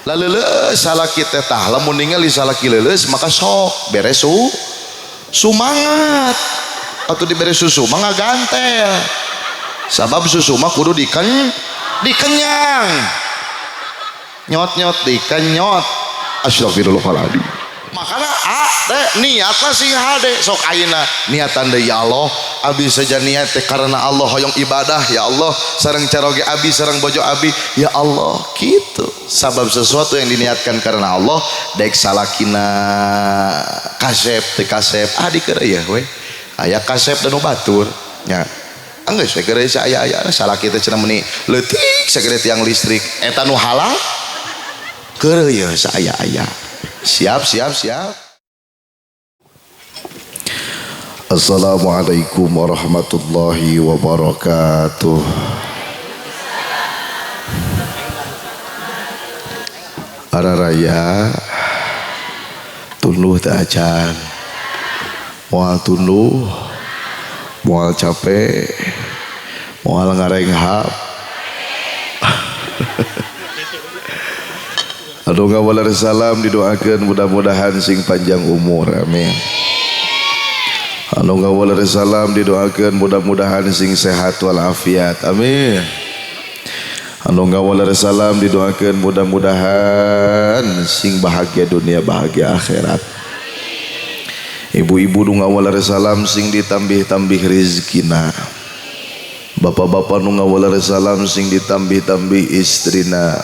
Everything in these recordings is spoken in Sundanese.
Lah leuleus salaki teh tah lamun ningali salaki leuleus maka sok bere sumangat atau dibere susu mah ngagantel. Sabab susu mah kudu dikenyang. Nyot-nyot dikenyot. Astagfirullahaladzim. Makanya teh niatna sing hade sok ayeuna niatan deui ya Allah abdi saja niat teh karena Allah hoyong ibadah ya Allah sareng caroge abdi sareng bojo abdi ya Allah gitu. Sabab sesuatu yang diniatkan karena Allah dek salakina kasep teh kasep ah dikeureuh we aya kasep dan batur nya anggeus we keureuh aya-aya salaki teh cenah meuni leutik sagede tiang listrik eta nu halal keureuh saaya-aya. Siap siap siap. Assalamualaikum warahmatullahi wabarakatuh. Araraya tunduh teu acan. Moal tunduh, moal capek, moal ngarenghap. Aduh ngawaler salam didoakan mudah-mudahan sing panjang umur, amin. Anu ngawaler salam didoakan mudah-mudahan sing sehat walafiat, amin. Anu ngawaler salam didoakan mudah-mudahan sing bahagia dunia bahagia akhirat. Ibu-ibu nu ngawaler salam sing ditambih-tambih rezekina. Bapak-bapak nu ngawaler salam sing ditambih-tambih istrina.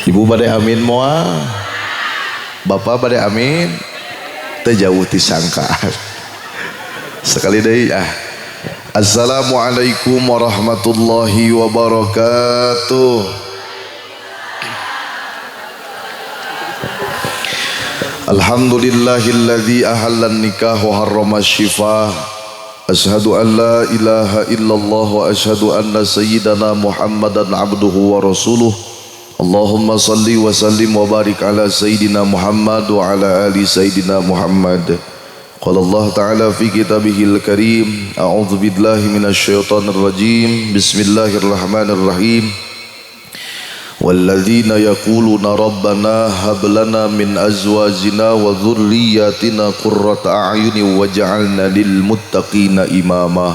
Ibu bade amin moal, bapak bade amin, teu jauh ti sangkaan. Sekali deui ah. Assalamualaikum warahmatullahi wabarakatuh. Alhamdulillahilladzi ahallan nikah wa harrama syifah. Ashhadu an la ilaha illallah wa ashhadu anna sayyidana Muhammadan abduhu wa rasuluh. Allahumma salli wa sallim wa barik ala sayyidina Muhammad wa ala ali sayyidina Muhammad. Qala Allah ta'ala fi kitabihil karim, a'udzu billahi minasyaitonir rajim. Bismillahirrahmanirrahim. Walladzina yaquluna rabbana hab lana min azwajina wa dhurriyyatina qurrata a'yunin waj'alna lil muttaqina imama.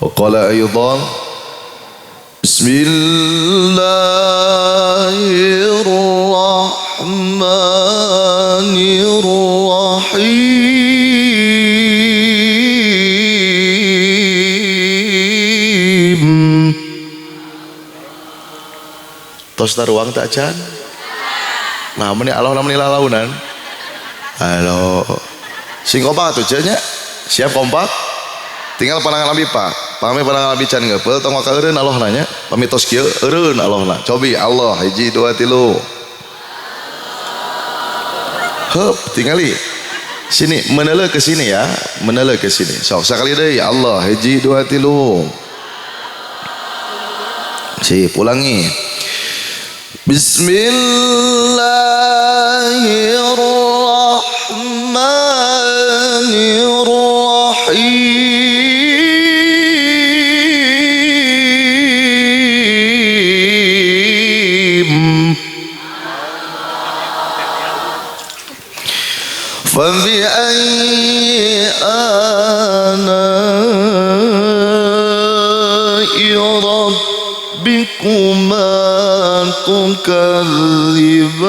Wa qala aidan, Bismillahirrahmanirrahim. Tos taruang tak acan? Nah, meni Allah namanya lalaunan. Halo. Sing kompak atuh nya? Siap kompak? Tinggal pandangan abi Pak. Pami pandangan abi can ngeupeul tong waka eureun Allah nanya. Pami tos kieu eureun Allahna. Cobi Allah hiji dua tilu. Heup tingali. Sini meneuleuh ke sini ya, meneuleuh ke sini. Sok sakali deui Allah hiji dua tilu. Sip, ulangi. Bismillahirrahmanirrahim. Fabi'ayyi ana'i rabbikuma tukadziban.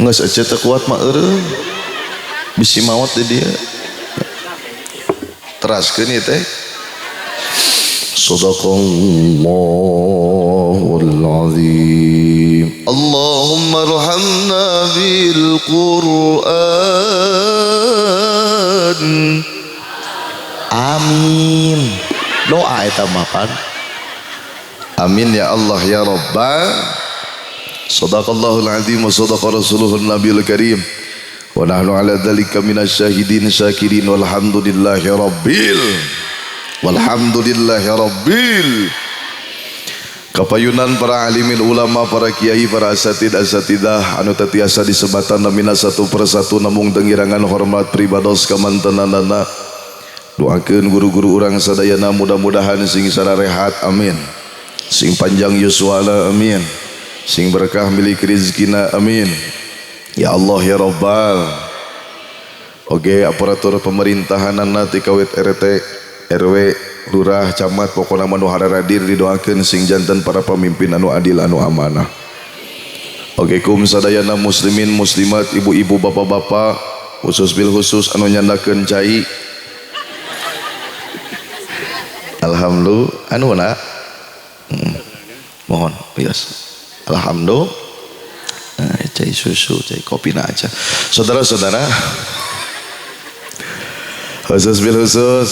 Geus aja teu kuat mah eureun. Bisi maot di dia. Teraskeun ieu teh. Sadaqallahul azim. Allahumma arhamna bil Qur'an. Amin. Doa eta mah pan. Amin ya Allah ya Rabbal. Sadaqallahul azim wa sadaqa rasuluhun nabiyul karim. Wa nahnu ala dzalika minasyahidin syakirin walhamdulillahi rabbil walhamdulillahi rabbil. Kapayunan para alimin ulama, para kiai, para asatid asatidah anu teu tiasa disebatan namina satu persatu namung dengirangan hormat pribados kamantenanana. Doakeun guru-guru urang sadayana mudah-mudahan sing sararehat, amin. Sing panjang yuswana, amin. Sing berkah milik rizkina, amin. Ya Allah ya Rabbal. Oke, aparatur pemerintahanana ti kawit RT, RW, lurah, camat, pokona mah nu haradir didoakeun sing janten para pemimpin anu adil anu amanah. Oke, kum sadayana muslimin muslimat, ibu-ibu, bapak-bapak, khusus bil khusus anu nyandakeun cai. Alhamdulillah anu na mohon biasa. Alhamdulillah. Nah, cai susu, cai kopi na aja. Saudara-saudara, khusus bil khusus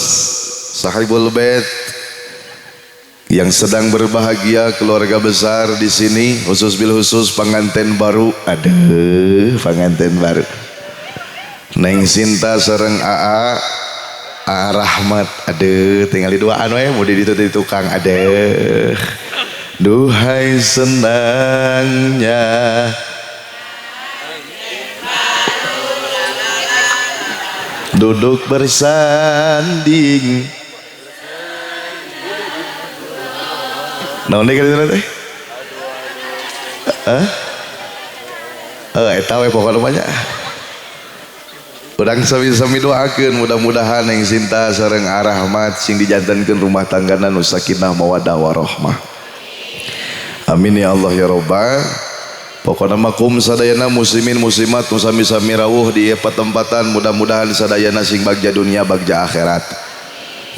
sahibul bait yang sedang berbahagia, keluarga besar di sini, khusus bil khusus pengantin baru. Aduh, pengantin baru. Neng Sinta sareng AA AA Rahmat. Aduh, tinggal di duaan we mau di ditu di tukang. Aduh. Duhai senangnya duduk bersanding. Naon deui ka teh? Hah? Eh, eta we pokona mah nya. Urang sami-sami doakeun mudah-mudahan Neng Sinta sareng Rahmat sing dijantenkeun rumah tanggana nu sakinah mawaddah warahmah. Amin ya Allah ya Rabbal. Pokona mah kum sadayana muslimin muslimat nu sami-sami rawuh di ieu patempatan mudah-mudahan sadayana sing bagja dunia bagja akhirat.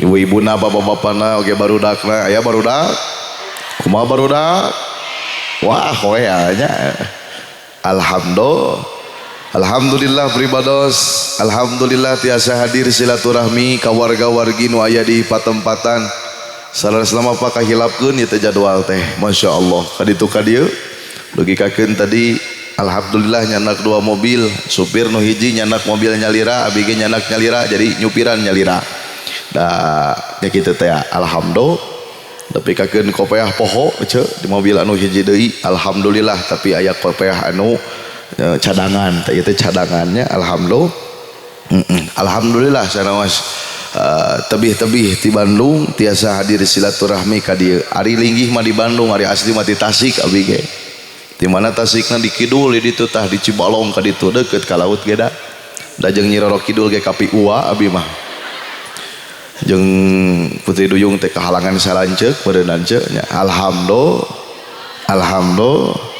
Ibu-ibuna, bapak-bapana, oge barudakna, aya barudak? Kumaha barudak? Wah, hoea nya. Alhamdulillah. Alhamdulillah pribados. Alhamdulillah tiasa hadir silaturahmi ka warga-wargi nu aya di patempatan. Salah selama pakahilapkeun ieu teh jadwal teh. Masya Allah. Kaditu ka dieu dugikakeun tadi alhamdulillah nyandak dua mobil, supir nu hiji nyandak mobil nyalira, abi ge nyandak nyalira, jadi nyupiran nyalira. Da ya kitu teh alhamdulillah. Tapi kakeun kopeah poho ce di mobil anu hiji deui, alhamdulillah tapi aya kopeah anu cadangan teh, ieu teh cadangannya, alhamdulillah. Alhamdulillah sanaos tebih-tebih ti Bandung tiasa hadir silaturahmi ka dieu. Ari linggih mah di Bandung, ari asli mah di Tasik abi ge. Di mana Tasikna di kidul di ditu tah di Cibalong ka ditu deukeut ka laut ge da. Da jeung Nyi Roro Kidul ge kapi ua abi mah. Jeung Putri Duyung teh kahalangan salanceuk meureunnan ceu nya. Alhamdulillah. Alhamdulillah.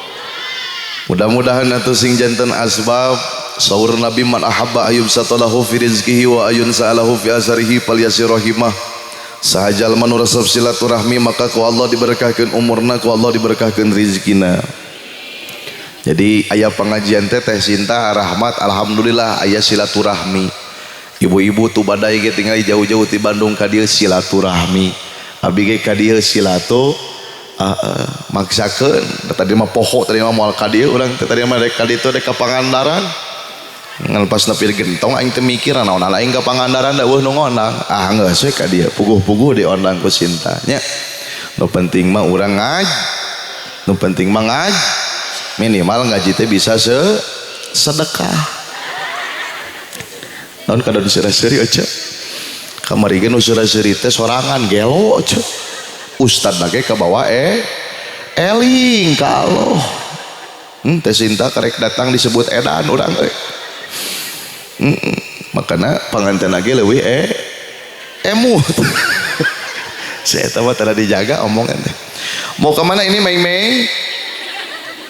Mudah-mudahan atuh sing janten asbab saur Nabi man ahabba ayyubsata lahu fi rizqihi wa ayun sa'alahu fi asarihi falyasir rahimah. Saha jalma nu resep silaturahmi maka ku Allah diberkahkeun umurna, ku Allah diberkahkeun rizkina. Jadi aya pengajian teh Teh Sinta Rahmat alhamdulillah aya silaturahmi. Ibu-ibu tuh badai ge tinggal jauh-jauh ti Bandung ka dieu silaturahmi. Abi ge ka dieu silatu maksakeun tadi mah poho, tadi mah moal ka dieu urang teh, tadi mah rek ka ditu rek ka Pangandaran. Ngan pas nepi gentong aing teh mikir naon aing ka Pangandaran da eueuh nu ngondang. Ah geus we ka dieu puguh-puguh diondang ku Sinta nya. Nu penting mah urang ngaj. Nu penting mah ngaj. Minimal ngaji teh bisa sedekah. Naon kada disera-seri aja. Kamari ge nu sera-seri teh sorangan gelo aja. Ustad lagi kabawa eling ka Allah. Teh Sinta karek datang disebut edan urang euy. Makana panganten lagi leuwih emut. Saya tahu tara dijaga omongan teh. Mau kemana ini Mei Mei?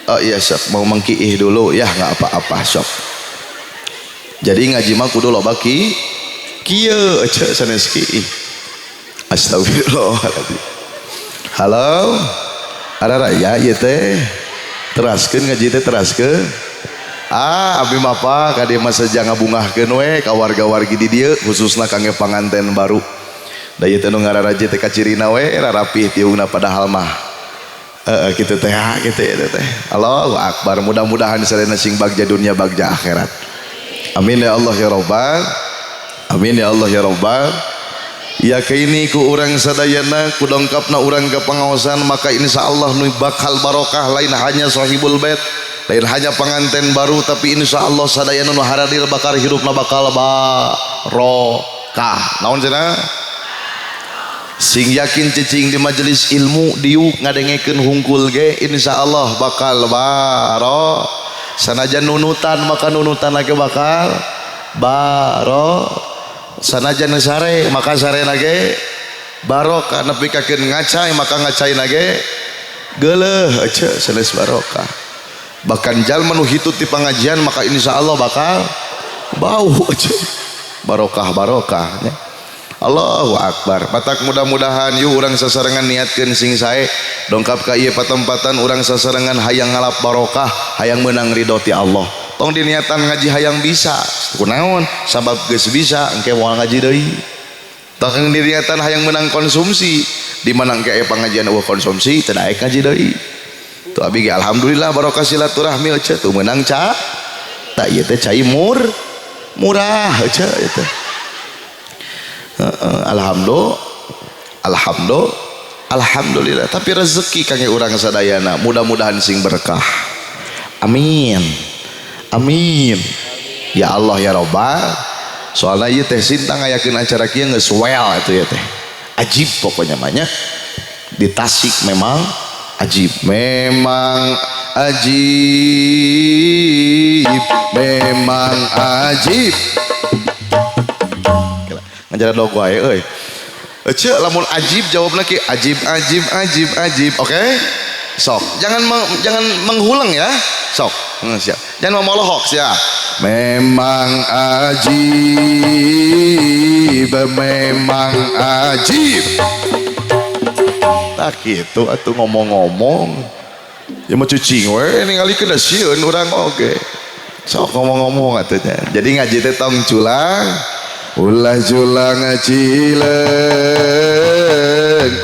Oh iya sok, mau mengkiih dulu ya, nggak apa-apa sok. Jadi ngaji mah kudu loba ki kieu aja sanes kiih. Astagfirullahaladzim. Halo, ada raya ieu teh. Teraskeun ngaji teh teraskeun. Ah, abi mah pa ka dieu mah seja ngabungahkeun we ka warga-wargi di dieu khususna kangge panganten baru. Da ieu teh nu ngararaje teh kacirina we rarapih tiungna padahal mah. Heeh kitu teh, ah kitu ieu teh. Allahu akbar, mudah-mudahan sadayana sing bagja dunia bagja akhirat. Amin ya Allah ya Rabbal. Amin ya Allah ya Rabbal. Ya kaini ku urang sadayana ku dongkapna urang ke pengawasan maka insya Allah nu bakal barokah lain hanya sahibul bait, lain hanya pengantin baru, tapi insya Allah sadayana nu haradir bakal hirupna bakal barokah. Naon cenah? Sing yakin cicing di majelis ilmu diuk ngadengekeun hungkul ge insya Allah bakal barokah. Sanajan nunutan maka nunutan lagi bakal barokah. Sanajan sare maka sare nage barokah, nepi ka keun ngacai maka ngacai nage geuleuh ece sanes barokah. Bahkan jalma nu hitut di pengajian maka insya Allah bakal bau ece barokah barokah nya. Allahu akbar. Matak mudah-mudahan yuk urang sasarengan niatkeun sing sae dongkap ka ieu patempatan urang sasarengan hayang ngalap barokah, hayang meunang ridho ti Allah. Tong diniatan ngaji hayang bisa kunaon sabab geus bisa engke moal ngaji deui. Tong diniatan hayang menang konsumsi di mana engke aya pangajian eueuh konsumsi teu daek ngaji deui. Tuh abi ge alhamdulillah barokah silaturahmi euceu tuh meunang ca tak ieu teh cai murah euceu ieu teh. Alhamdulillah, alhamdulillah, alhamdulillah. Tapi rezeki kangge urang sadayana mudah-mudahan sing berkah. Amin. Amin. Ya Allah ya Robbal. Soalnya ieu teh Sintang ngayakeun acara kieu geus well atuh ieu teh. Ajib pokoknya mah nya. Di Tasik memang ajib. Memang ajib. Memang ajib. Ngajaran logo wae euy. Ece lamun ajib jawabna ki ajib ajib ajib ajib. Oke? Okay? Sok, jangan menghulang ya. Sok, siap. Jangan memolohok siap. Memang ajib, memang ajib. Tak gitu atuh ngomong-ngomong. Ya mau cucing we ningalikeun da sieun urang oge. Sok ngomong-ngomong atuh nya. Jadi ngaji teh tong culang, ulah culang cileung,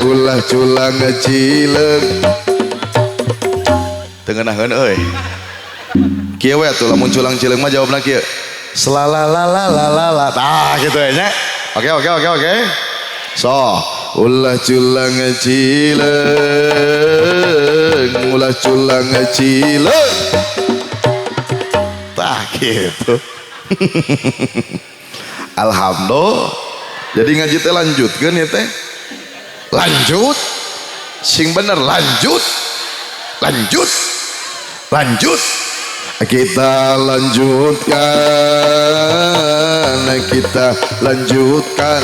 ulah culang cileung. Teu ngeunaheun euy. Kieu we atuh lamun culang cileung mah jawabna kieu. Slalalalalala. Tah kitu we nya. Oke oke oke oke. So, ulah culang cileung, ulah culang cileung. Tah kitu. Alhamdulillah. Jadi ngaji teh lanjutkeun ya teh. Lanjut. Sing bener lanjut. Lanjut. Lanjut. Kita lanjutkan, kita lanjutkan.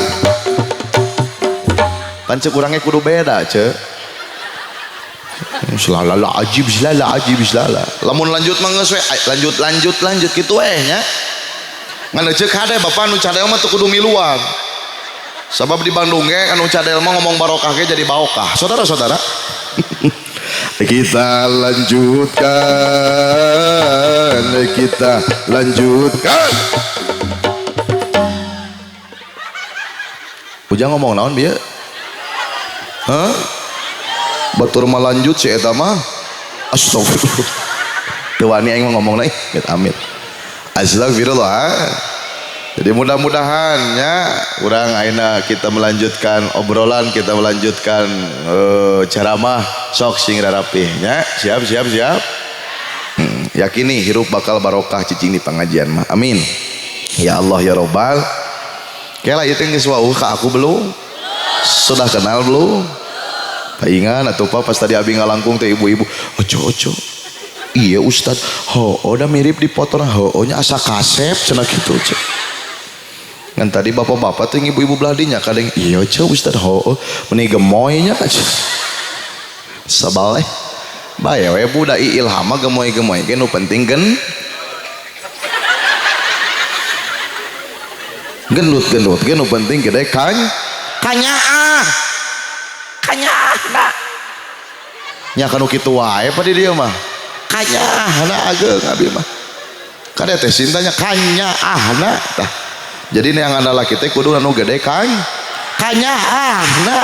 Pancek urangnya kudu beda, ce. Selala ajib, selala ajib, selala. Lamun lanjut mah geus we, lanjut lanjut lanjut kitu we nya. Ngan ceuk hade bapak nu cadel mah teu kudu miluan. Sabab di Bandung ge anu cadel mah ngomong barokah ge jadi baokah. Saudara-saudara. Kita lanjutkan, kita lanjutkan. Ujang ngomong naon bieu? Hah? Batur mah lanjut si eta mah. Astagfirullah. Teu wani aing mah ngomongna ih, amit amit. Astagfirullah. Jadi mudah-mudahan ya urang ayeuna kita melanjutkan obrolan, kita melanjutkan ceramah sok sing rarapih nya. Siap siap siap. Yakini hirup bakal barokah cicing di pengajian mah. Amin. Ya Allah ya Robbal. Kela ieu teh geus wauh ka aku belum? Sudah kenal belum? Paingan atuh Pak pas tadi abi ngalangkung teh ibu-ibu, ojo ojo. Iya Ustad, ho udah mirip di foto, ho nya asa kasep cenah kitu cek. Ngan tadi bapak-bapak tuh ibu-ibu beladinya kadang iya cek Ustad ho meni gemoynya aja. Sabal bae we budak ilham mah gemoy-gemoy ge nu penting gen gendut-gendut ge nu penting gede kan kanyaah kanyaahna nya kanu kitu wae pa di dieu mah kanyaahna ageung abi mah kade teh cintanya kanyaahna tah. Jadi yang adalah kita kudu anu gede kan kanyaahna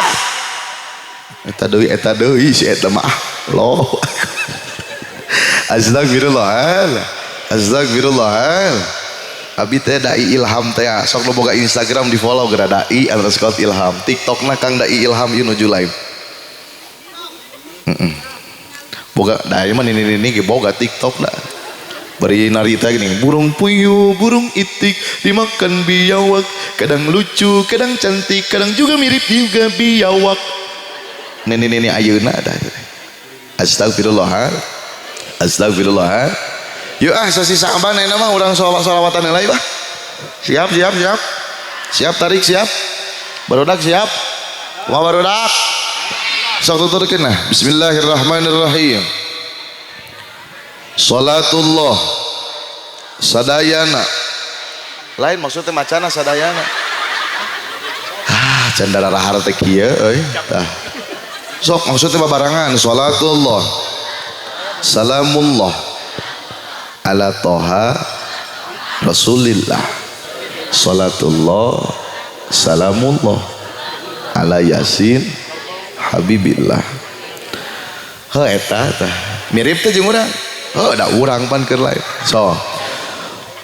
eta deui si eta mah loh. Astagfirullah, astagfirullah. Abi teh Dai Ilham teh sok nu boga Instagram di follow geura Dai underscore Ilham. TikTokna Kang Dai Ilham ieu nuju live. Boga dai mah nini-nini ge boga TikTokna. Bari narita gini, burung puyuh, burung itik dimakan biawak, kadang lucu, kadang cantik, kadang juga mirip juga biawak. Nini-nini ayeuna dah. Astagfirullah. Astagfirullah. Yuk ah sasi Sa'ban ayeuna mah urang sholawatan heula bah. Siap, siap, siap. Siap tarik siap. Barudak siap. Kumaha barudak? Sok tuturkeun nah. Bismillahirrahmanirrahim. Salatullah sadayana. Lain maksudnya macana sadayana. Ah, can darahar teh kieu euy. Tah. Sok maksudnya babarangan salatullah salamullah ala toha rasulillah salatullah salamullah ala yasin habibillah. Heuh eta tah mirip teh jeung urang. Heuh da urang pan keur lain. So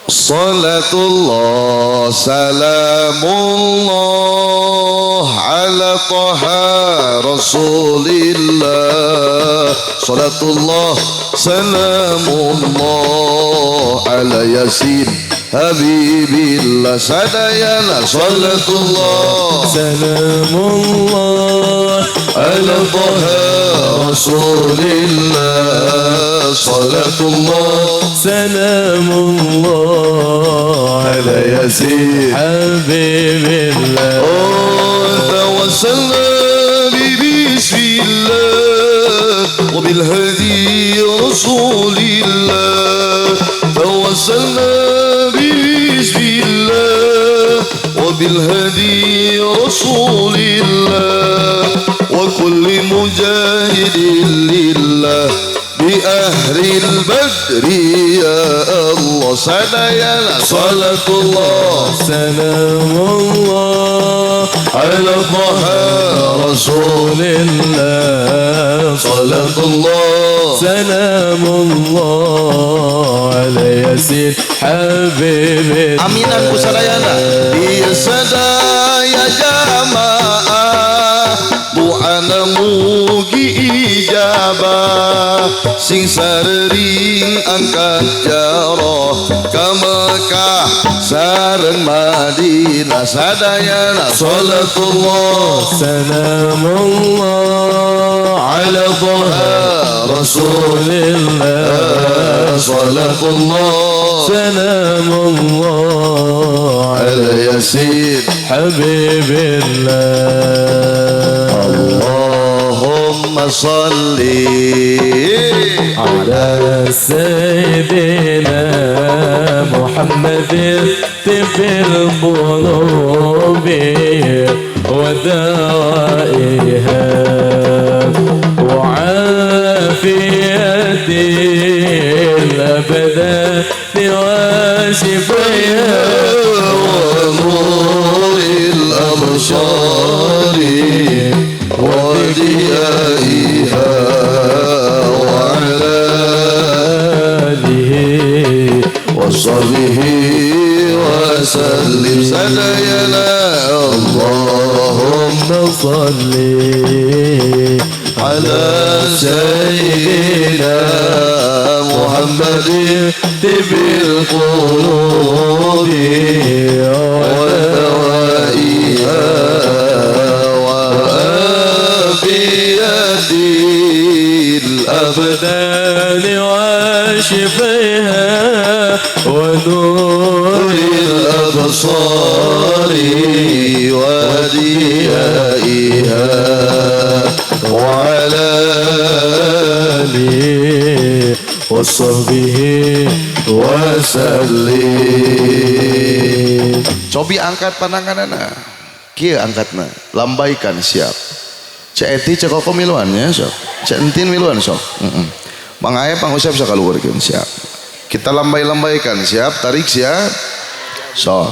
salatullah salamullah ala toha rasulillah salatullah salamullah ala yasin habibillah sadayana salatullah salamullah ala toha rasulillah salatullah salamullah ala yasin habibillah. Oh tawassalna bismillah wa bil hadi rasulillah tawassalna bismillah wa bil hadi rasulillah wa kulli mujahidin lillah bi ahlil badri ya Allah sadayana salatullah salamullah ala toha rasulillah salatullah salamullah ala yasin habibillah. Aminan ku sadayana di sadaya jamaah doana mugi ijabah sing sarering angkat jaroh ka Mekah sareng Madinah sadayana salatullah salamullah ala toha rasulillah salatullah salamullah ala yasin habibillah. Allahumma salli ala sayyidina Muhammadin tibbil qulubi wa dawaiha wa afiyatil abdani wa shifaiha wa nuril absari wa diyaiha wa ala alihi wa sahbihi wa sallim sadayana. Allahumma salli ala sayyidina Muhammadin tibbil qulubi wa dawaiha wa afiyatil abdani wa shifaiha wa nuril absari wa diyaiha wa ala alihi wa sahbihi wa sallim. Cobi angkat pandanganana kieu angkatna lambaikan siap. Cek Eti cek Koko miluannya sok, Cek Entin miluan sok. Mang Aep Mang Usep sok kaluhurkeun siap. Kita lambai-lambaikan siap, tarik siap. So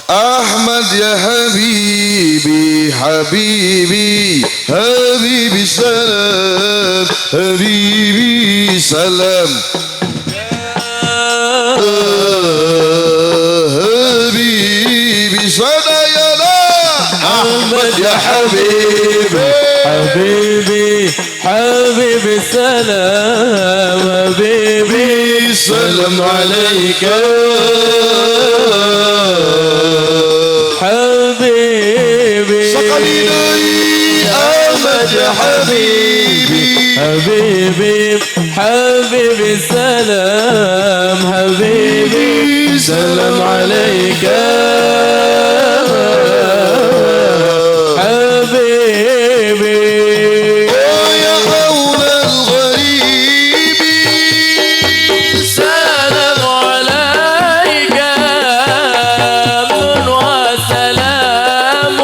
Ahmad ya habibi habibi habibi salam habibi salam. حبيبي حبيبي حبيبي سلام حبيبي سلام عليك حبيبي سقليني أحمد يا حبيبي حبيبي حبيبي سلام حبيبي سلام عليك حبيبي يا أولى الغريب سلام عليك أمن وسلام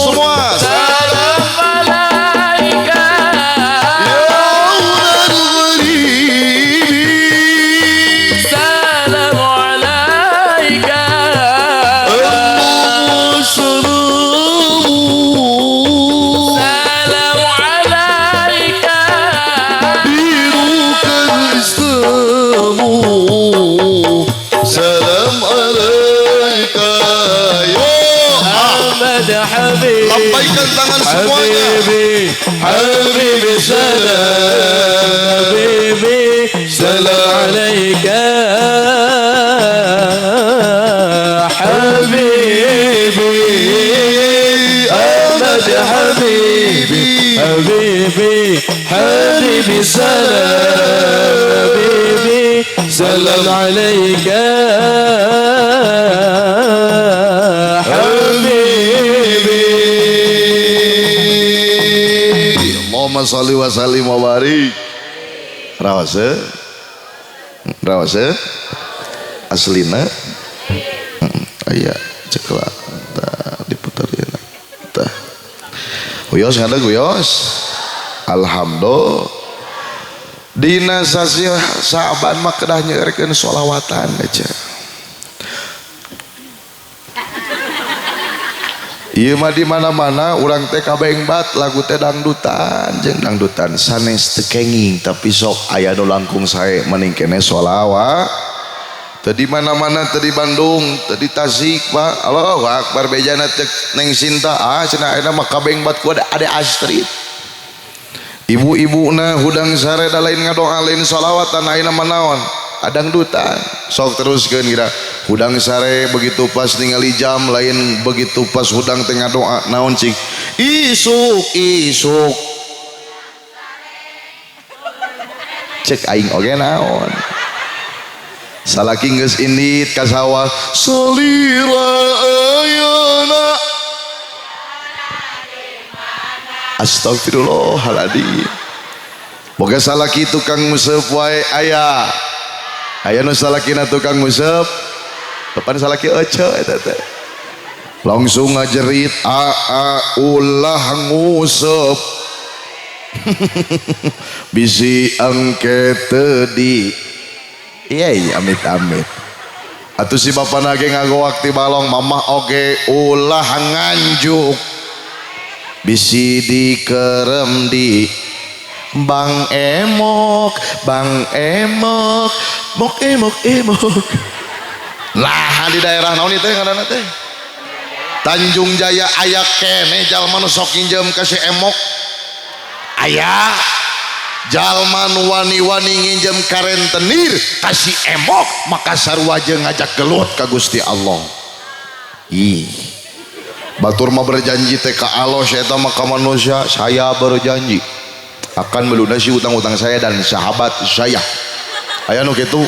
سلام عليك يا أولى الغريب سلام عليك سلام عليك دينك الإسلام سلام عليك يا أحمد حبيبي lambaikan tangan semuanya حبيبي حبيبي سلام حبيبي سلام عليك حبيبي أحمد حبيبي حبيبي حبيبي سلام حبيبي سلام عليك حبيبي Allahumma sholli wa sallim wa barik. Rawase rawase aslina aya cekla tah diputar ieu tah uyos ngadeg uyos alhamdulillah dina sasi Sa'ban mah kedah nyeurkeun sholawatan aja. Ieu mah di mana-mana urang teh kabengbat lagu teh dangdutan jeung dangdutan sanes teu kenging tapi sok aya nu langkung sae mending keneh sholawat. Teu di mana-mana teu di Bandung, teu di Tasik, Pak. Allahu Akbar bejana teh Neng Sinta, ah cenah ayeuna mah kabengbat ku Ade Astrid. Ibu-ibuna hudang sare da lain ngadoa lain sholawatan ayeuna mah naon? Dangdutan. Sok teruskeun kira hudang sare begitu pas ningali jam lain begitu pas hudang teh ngadoa naon cing isuk isuk cek aing oge naon salaki geus indit ka sawah salira ayeuna astagfirullahaladzim boga salaki tukang nguseup wae aya aya nu salakina tukang nguseup depan salaki ece eta teh langsung ngajerit a a ulah nguseup bisi engke teu di iya amit amit atuh si bapana ge ngagoak ti balong mamah oge ulah nganjuk bisi dikerem di bang emok mok emok emok. Lah di daerah naon teh ngaranna teh Tanjung Jaya aya keneh jalma nu sok nginjem ka si emok aya jalma nu wani-wani nginjem ka rentenir ka si emok maka sarua jeung ngajak gelut ka Gusti Allah. Ih batur mah berjanji teh ka Allah eta mah ka manusia saya berjanji akan melunasi utang-utang saya dan sahabat saya. Aya nu kitu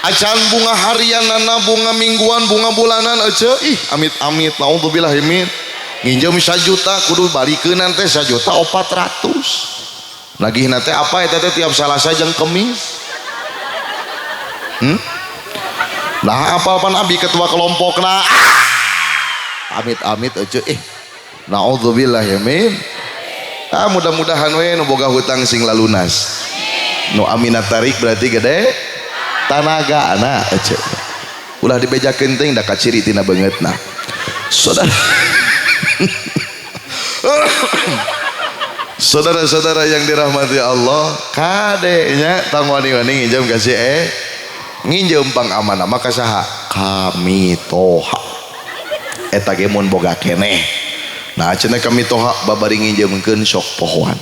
acan bunga harianana bunga mingguan bunga bulanan ece ih amit-amit naudzubillah min nginjem 1 juta kudu balikeun teh 1.400.000 nagihna teh apa eta teh tiap Salasa jeung Kemis. Nah apal pan abi ketua kelompokna amit-amit ece ih naudzubillah min. Ah mudah-mudahan we nu boga hutang sing lalunas nu aminat tarik berarti gede tanaga anak ece ulah dibejakeun teuing da kaciri tina beungeutna. Saudara saudara-saudara yang dirahmati Allah kade nya tong wani-wani nginjem ka si nginjem pang amanah maka saha kami toha eta ge mun boga keneh Nah cenah ka mitoha babari nginjeumkeun sok pohoan.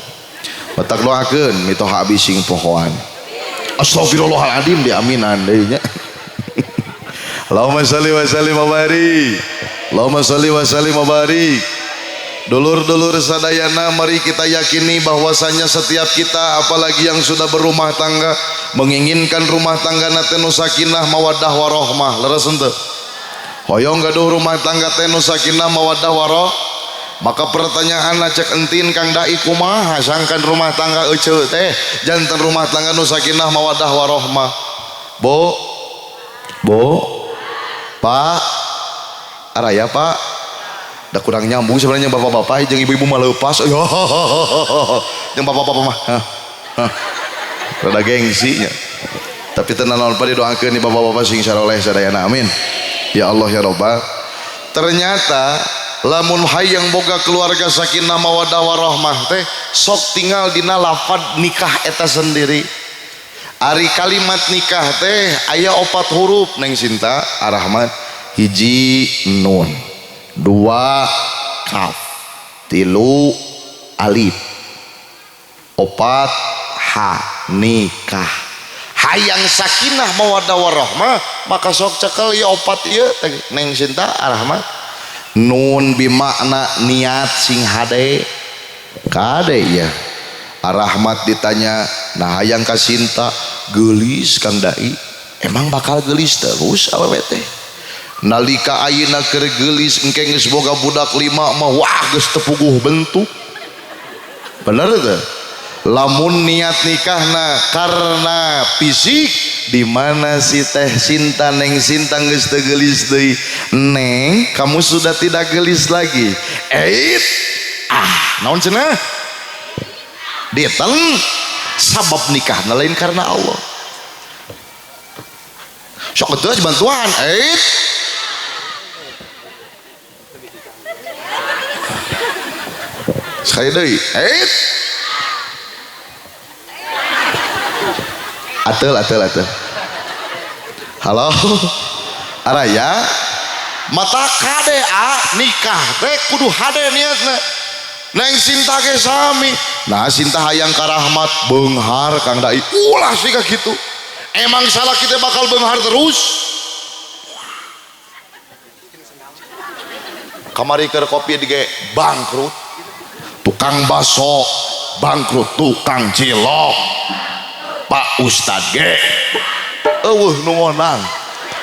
Batak doakeun mitoha abi sing pohoan. Astagfirullahaladzim diaminan deui nya. Allahumma shalli wa sallim wa barik. Allahumma shalli wa sallim wa barik. Dulur-dulur sadayana, mari kita yakini bahwasanya setiap kita, apalagi yang sudah berumah tangga, menginginkan rumah tangga teh nu sakinah mawaddah warohmah. Leres henteu? Hoyong gaduh rumah tangga teh nu sakinah mawaddah waroh. Maka pertanyaan cek entin Kang Dai kumaha sangkan rumah tangga eceu teh janten rumah tangga nu sakinah mawaddah warohmah. Bu, Bu, Pak, araya Pak. Da kurang nyambung sebenarnya bapak-bapak jeung ibu-ibu mah leupas. Jeung bapak-bapak mah. Rada gengsi nya. Tapi tenan naon pa didoakeun di bapak-bapak sing saroleh sadayana amin. Ya Allah ya Rabbal. Ternyata lamun hayang boga keluarga sakinah mawaddah warahmah teh sok tinggal dina lafad nikah eta sendiri. Ari kalimat nikah teh aya 4 huruf Neng Sinta Arahmat, hiji nun, 2 kaf, 3 alif, 4 ha, nikah. Hayang sakinah mawaddah warahmah maka sok cekel ieu 4 ieu Neng Sinta Arahmat. Nun bimakna niat sing hade kade ya. Arahmat ditanya, nah hayang ka Sinta geulis Kang Dai, emang bakal geulis terus awewe teh? Nalika ayeuna keur geulis engke geus boga budak 5 mah wah geus teu puguh bentuk. Bener teu? Lamun niat nikahna karena fisik, di mana si teh Sinta Neng Sinta geus teu geulis deui. Neng, kamu sudah tidak gelis lagi. Eit, ah, naon cenah? Diteng sabab nikahna lain karena Allah. Sok geus bantuan, eit. Sekali deui, eit. Atel, atel, atel. Halo, araya. Mata kade a nikah teh kudu hade niatna. Neng Sinta ge sami. Nah Sinta hayang ka Rahmat beunghar Kang Dai. Ulah sih ka kitu. Emang salah kita bakal beunghar terus. Kamari keur kopi dige bangkrut. Tukang baso bangkrut, tukang cilok. Pak Ustad ge eueuh nu ngonang.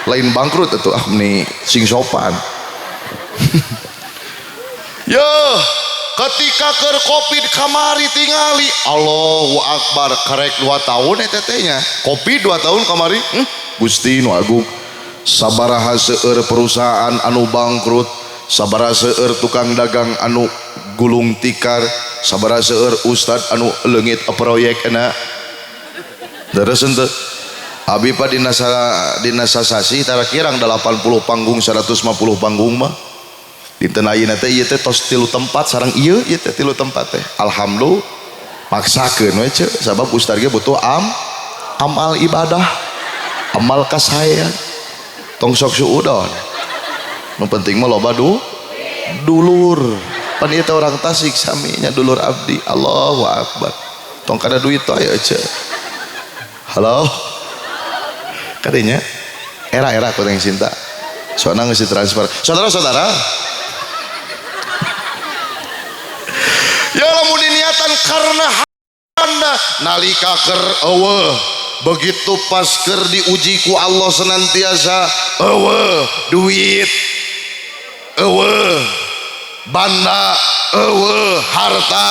Lain bangkrut atuh ah meni sing sopan. Yo, ketika keur Covid kamari tingali Allahu Akbar karek 2 tahun eta teh nya. Covid 2 tahun kamari, Gusti nu agung. Sabaraha seueur perusahaan anu bangkrut, sabaraha seueur tukang dagang anu gulung tikar, sabaraha seueur ustad anu leungit proyek na. Terus henteu abi pa dina sasasi tara kirang 80 panggung 150 panggung mah. Dinten ayeuna teh ieu teh tos 3 tempat sareng ieu ieu teh 3 tempat teh. Alhamdulillah maksakeun we ceu sabab ustad ge butuh amal ibadah, amal kasaean. Tong sok suudon. Nu penting mah loba dulur. Pan ieu teh orang Tasik sami nya dulur abdi. Allahu akbar. Tong kada duit teh aya ceu. Halo. Kadinya era-era ku Neng Sinta. Soalna geus ditransfer. Saudara-saudara. Ya lamun diniatan karena anda nalika keur eueuh, begitu pas keur diuji ku Allah senantiasa eueuh duit, eueuh banda, eueuh harta,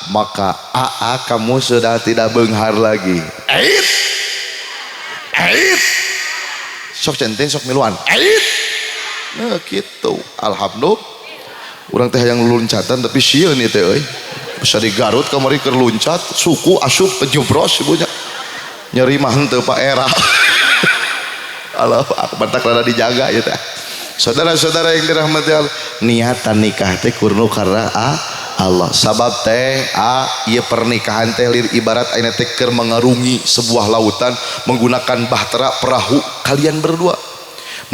maka aa kamu sudah tidak benghar lagi. Eit, eit, sok centin sok miluan. Eit, nah gitu. Alhamdulillah. Urang teh hayang loncatan tapi sieun ieu teh euy. Bisa di Garut kamari keur loncat, suku asup kejebros ibunya. Nyeri mah henteu Pak era. Allah akbar tak rada dijaga ieu teh. Saudara-saudara yang dirahmati Allah, niatan nikah teh kurnu karena Allah. Sabab teh ieu pernikahan teh lir ibarat ayeuna teh keur mengarungi sebuah lautan menggunakan bahtera perahu kalian berdua.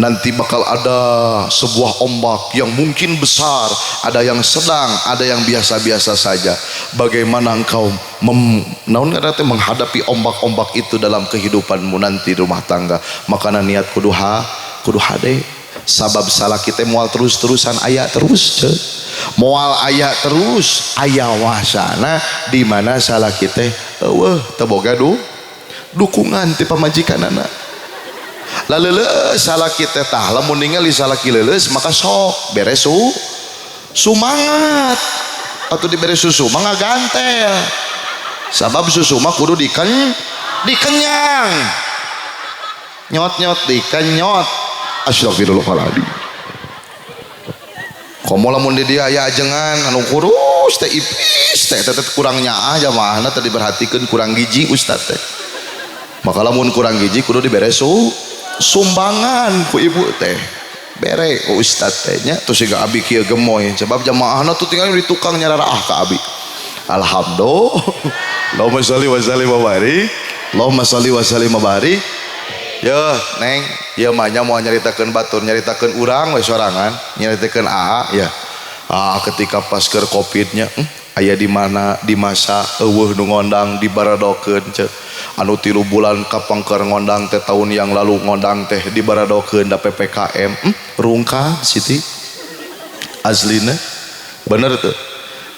Nanti bakal ada sebuah ombak yang mungkin besar, ada yang sedang, ada yang biasa-biasa saja. Bagaimana engkau naon ngaranna teh menghadapi ombak-ombak itu dalam kehidupanmu nanti rumah tangga. Makana niat kudu ha, kudu hade. Sabab salaki teh moal terus-terusan aya terus ce. Moal aya terus, aya wasana di mana salaki teh eueuh teu boga dukungan ti pamajikanana. Laleuleus salaki teh tah lamun ningali salaki leuleus maka sok bere sumangat atau dibere susu mah ngagantel. Sabab susu mah kudu dikenyang. Nyot-nyot dikenyot. Astagfirullahaladzim. Komo lamun di dia aya ajengan anu kurus teh ipis teh teh kurang nyaah jamaahna teh diperhatikeun kurang gizi ustad teh. Maka lamun kurang gizi kudu dibere sumbangan ku ibu teh. Bere ku ustad teh nya terus siga abi kieu gemoy sebab jamaahna tuh tinggal di tukang nyararaah ka abi. Alhamdulillah. Allahumma sholli wa sallim wa barik. Allahumma sholli wa sallim wa barik. Yeuh, Neng, ieu mah nya moal nyaritakeun batur, nyaritakeun urang we sorangan, nyaritakeun aa ya. Ah, ketika pas keur Covid-nya, aya di mana di masa eueuh nu ngondang dibaradokeun ceuk. Anu 3 bulan kapangker ngondang teh tahun yang lalu ngondang teh dibaradokeun da PPKM. Rungkad Siti. Aslina bener tuh.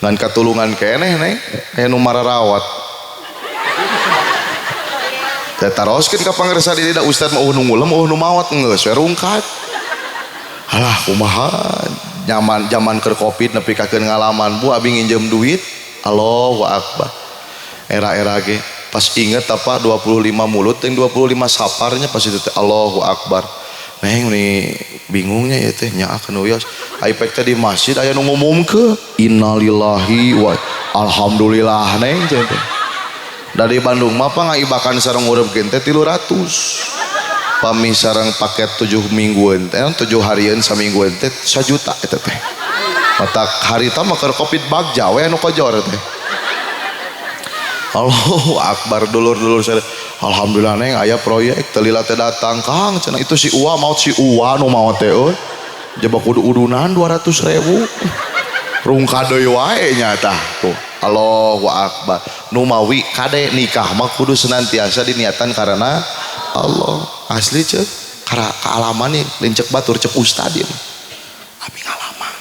Ngan katulungan keneh Neng, aya nu mararawat. Teh taroskeun ka pangersa di da ustad mah eueuh nu ngulem eueuh nu maot geus we rungkad. Alah kumaha nyaman zaman keur Covid nepi ka keur ngalaman bu abi nginjem duit Allahu akbar. Era-era ge pas inget apa 25 mulut jeung 25 saparnya pas itu teh Allahu akbar. Neng nih bingungnya ya teh nyaah nu wios. Ai pek teh di masjid aya nu ngumumkeun innalillahi wa alhamdulillah neng teh. Dari Bandung mah pangaibakan sareng ngureup teh 300. Pami sareng paket 7 mingguan teh, 7 harian samingguan teh 1 juta eta teh. Matak harita mah keur Covid bagja we anu kojor teh. Allahu akbar dulur-dulur saya. Alhamdulillah neng aya proyek teu lila teh datang Kang cenah itu si Uwa maot si Uwa nu maot teh euy. Jaba kudu udunan 200.000. Rungkad deui wae nya tah tuh. Allahu akbar. Nu mawi kade nikah mah kudu senantiasa diniatan karena Allah. Asli ceuk kara kaalaman nih lincek batur cek ustad ieu mah. Abi ngalaman.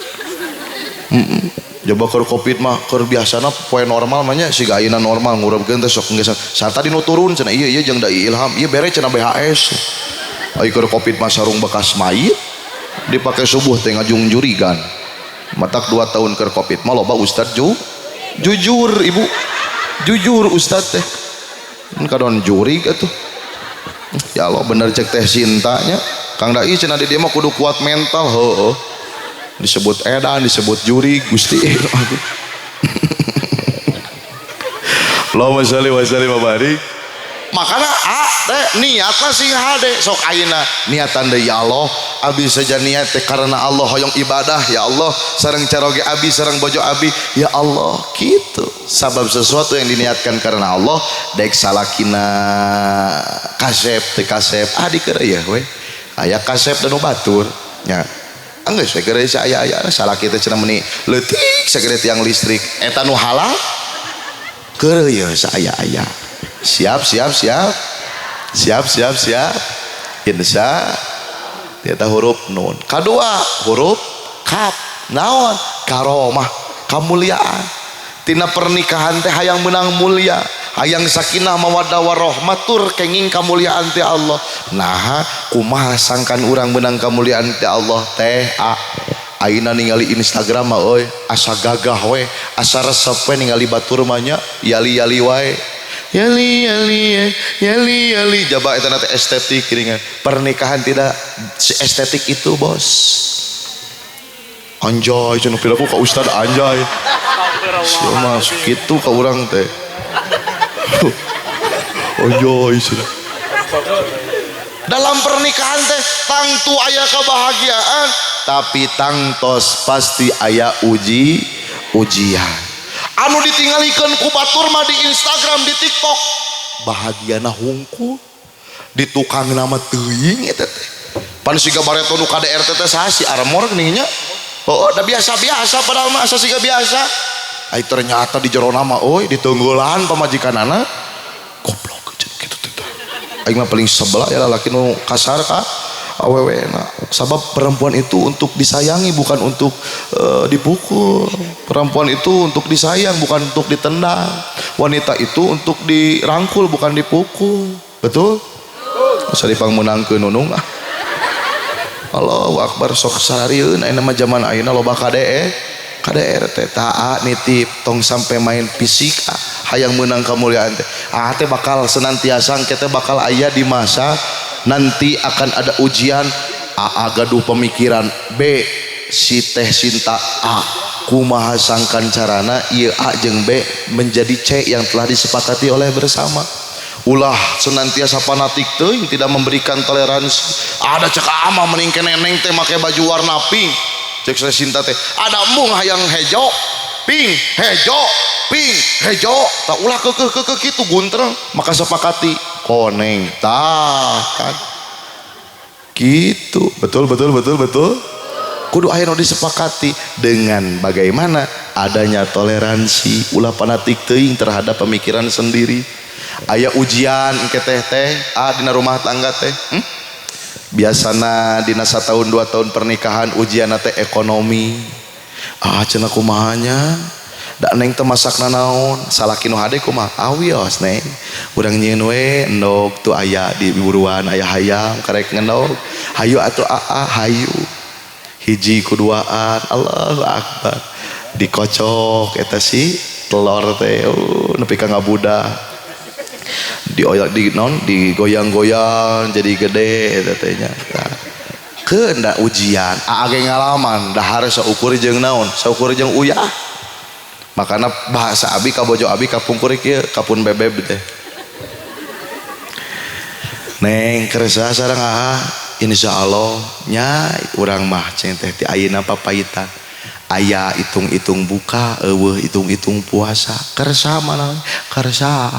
Jaba keur Covid mah keur biasana poe normal mah nya siga ayeuna normal ngureup-keun teh sok geus sarta dinu turun cenah ieu ieu jeung da Ilham ieu bere cenah BHS. Ai keur Covid mah sarung bekas mayit dipake subuh teh ngajung jurigan. Matak 2 tahun keur Covid mah loba ustad jujur ibu. Jujur ustad teh. Kadon jurig atuh. Ya Allah bener cek teh cintanya. Kang Dai cenah di dieu mah kudu kuat mental heueuh. Disebut edan, disebut jurig Gusti. Allahumma sholli wa sallim wa barik. Makana a teh niatna sing hade sok ayeuna niatan deui ya Allah abi saja niat teh karena Allah hoyong ibadah ya Allah sareng caroge abi sareng bojo abi ya Allah kitu. Sabab sesuatu yang diniatkan karena Allah dek salakina kasep teh kasep ah dikeureuh we aya kasep dan batur nya. Enggeus we geureuh aya-aya salaki teh cenah meuni leutik sagede tiang listrik eta nu halal keureuh saaya-aya. Siap siap siap siap siap siap insya eta huruf nun. Kadua huruf kaf naon karomah kamuliaan. Tina pernikahan teh hayang menang mulia, hayang sakinah mawaddah warahmah tur kenging kamuliaan teh Allah. Naha kumaha sangkan urang menang kamuliaan teh Allah teh a ayeuna ningali Instagram mah euy asa gagah we, asa resep we ningali batur mah nya yali-yali wae. Yali yali yali yali jaba eta teh estetik geuningan. Pernikahan tidak estetik itu bos. Anjay cenah piraku ka ustad anjay. Sia mah kitu ka urang teh. Anjay cenah. Dalam pernikahan teh tangtu aya kebahagiaan tapi tangtos pasti aya ujian. Anu ditinggalikeun ku batur mah di Instagram, di TikTok bahagiana hungkul di tukang nama teuing eta teh. Pan siga bareto nu KDRT teh saha si Armor geuning nya. Oh, da biasa-biasa padahal mah asa siga biasa. Ai ternyata di jero nama euy ditunggulan pamajikanana. Goblok cenah kitu teh. Aing mah paling sebelah ya lalaki nu kasar ka awewe na. Sabab perempuan itu untuk disayangi bukan untuk dipukul. Perempuan itu untuk disayang bukan untuk ditendang. Wanita itu untuk dirangkul bukan dipukul. Betul? Asa dipangmeunangkeun nunung ah. Allahu akbar sok sararieun ayeuna mah zaman ayeuna loba KDE KDRT taa nitip tong sampai main fisik hayang meunang kemuliaan teh. Ah teh bakal senantiasa kita bakal aya di masa nanti akan ada ujian. A gaduh pemikiran B si teh Sinta A kumaha sangkan carana ieu A jeung B menjadi C yang telah disepakati oleh bersama. Ulah senantiasa fanatik teuing tidak memberikan toleransi. Ada cek ama mending ke neneng teh make baju warna pink. Cek saya Sinta teh ada embung hayang hejo pink hejo pink hejo tak ulah kekeh kekeh kitu guntreng maka sepakati koneng tah kan gitu. Betul betul betul betul. Kudu aya nu disepakati dengan bagaimana adanya toleransi, ulah fanatik teuing terhadap pemikiran sendiri. Aya ujian engke teh teh ah dina rumah tangga teh Biasana dina satahun 2 tahun pernikahan ujian teh ekonomi. Ah cenah kumaha nya da neng teh masakna naon salaki nu hade kumaha awios neng urang nyieun we endog tuh aya di buruan aya hayam karek ngendog hayu atuh aa hayu hiji kuduaan Allahu akbar dikocok eta si telur teh nepi ka ngabudah dioyak di non digoyang-goyang jadi gede eta teh nya. Tah keun da ujian aa ge ngalaman dahar saukur jeung naon saukur jeung uyah. Makana bahasa abi ka bojo abi kapungkur kieu kapun bebeb teh neng kersa sareng aa insyaallah nya urang mah ceng teh ti ayeuna papaitan aya hitung-hitung buka eueuh hitung-hitung puasa kersa mana kersa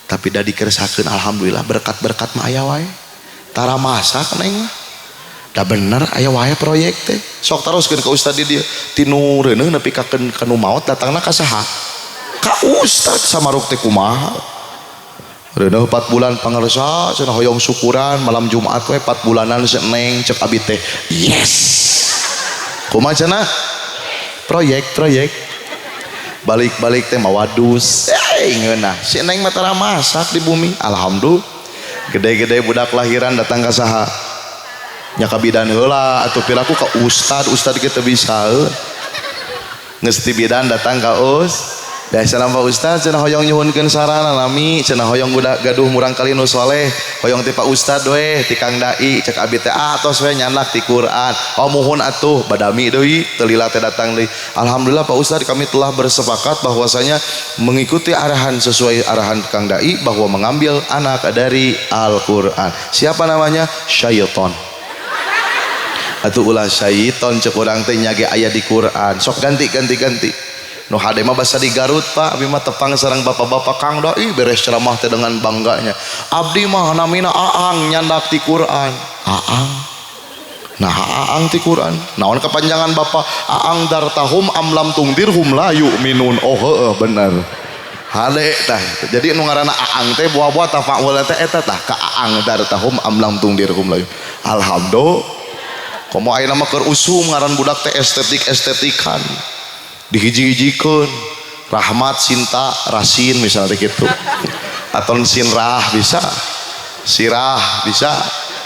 tapi da dikersakeun alhamdulillah berkat-berkat mah aya wae tara masak neng mah da bener aya wae proyek teh sok taroskeun ka ustad di dieu tinu reuneuh nepi ka kanu maot datangna ka saha ka ustad samaruk teh kumaha reuneuh 4 bulan pangersa cenah hoyong syukuran malam Jumat we 4 bulanan seneng cek abi teh yes kumaha cenah proyek-proyek balik-balik teh mawadus ngeunah si neng mah tara masak di bumi alhamdulillah gede-gede budak lahiran datang ka saha nya ka bidan heula atuh piraku ka ustad ustad ge teu bisa geus ti bidan datang ka us biasa Pak Ustad cenah hoyong nyuhunkeun sarana nami cenah hoyong budak gaduh murang kali nu soleh hoyong ti Pak Ustad we ti Kang Dai cek abi teh atos we nyandak ti Quran oh muhun atuh badami deui teu lila teh datang deui alhamdulillah Pak Ustad kami telah bersepakat bahwasanya mengikuti arahan sesuai arahan Kang Dai bahwa mengambil anak dari Al-Qur'an. Siapa namanya? Syaiton. Atuh ulah syaiton cek urang teh nya ge aya di Quran. Sok ganti ganti ganti. Nu hade mah basa di Garut Pak, abi mah tepang sareng bapak-bapak Kang Dai beres ceramah teh dengan bangganya. Abdi mah namina Aang nyandak ti Quran. Aang. Nah Aang ti Quran. Naon kepanjangan bapak? Aang dartahum amlam tungdirhum la yu'minun. Oh heueuh bener. Hade tah. Jadi nu ngaranna Aang teh buah-buah tafaul teh eta tah ka Aang dartahum amlam tungdirhum la. Alhamdulillah. Komo ayeuna mah keur usum ngaran budak teh estetik-estetikan. Dihiji-hijikeun rahmat cinta rasin misalnya gitu atau sinrah bisa sirah bisa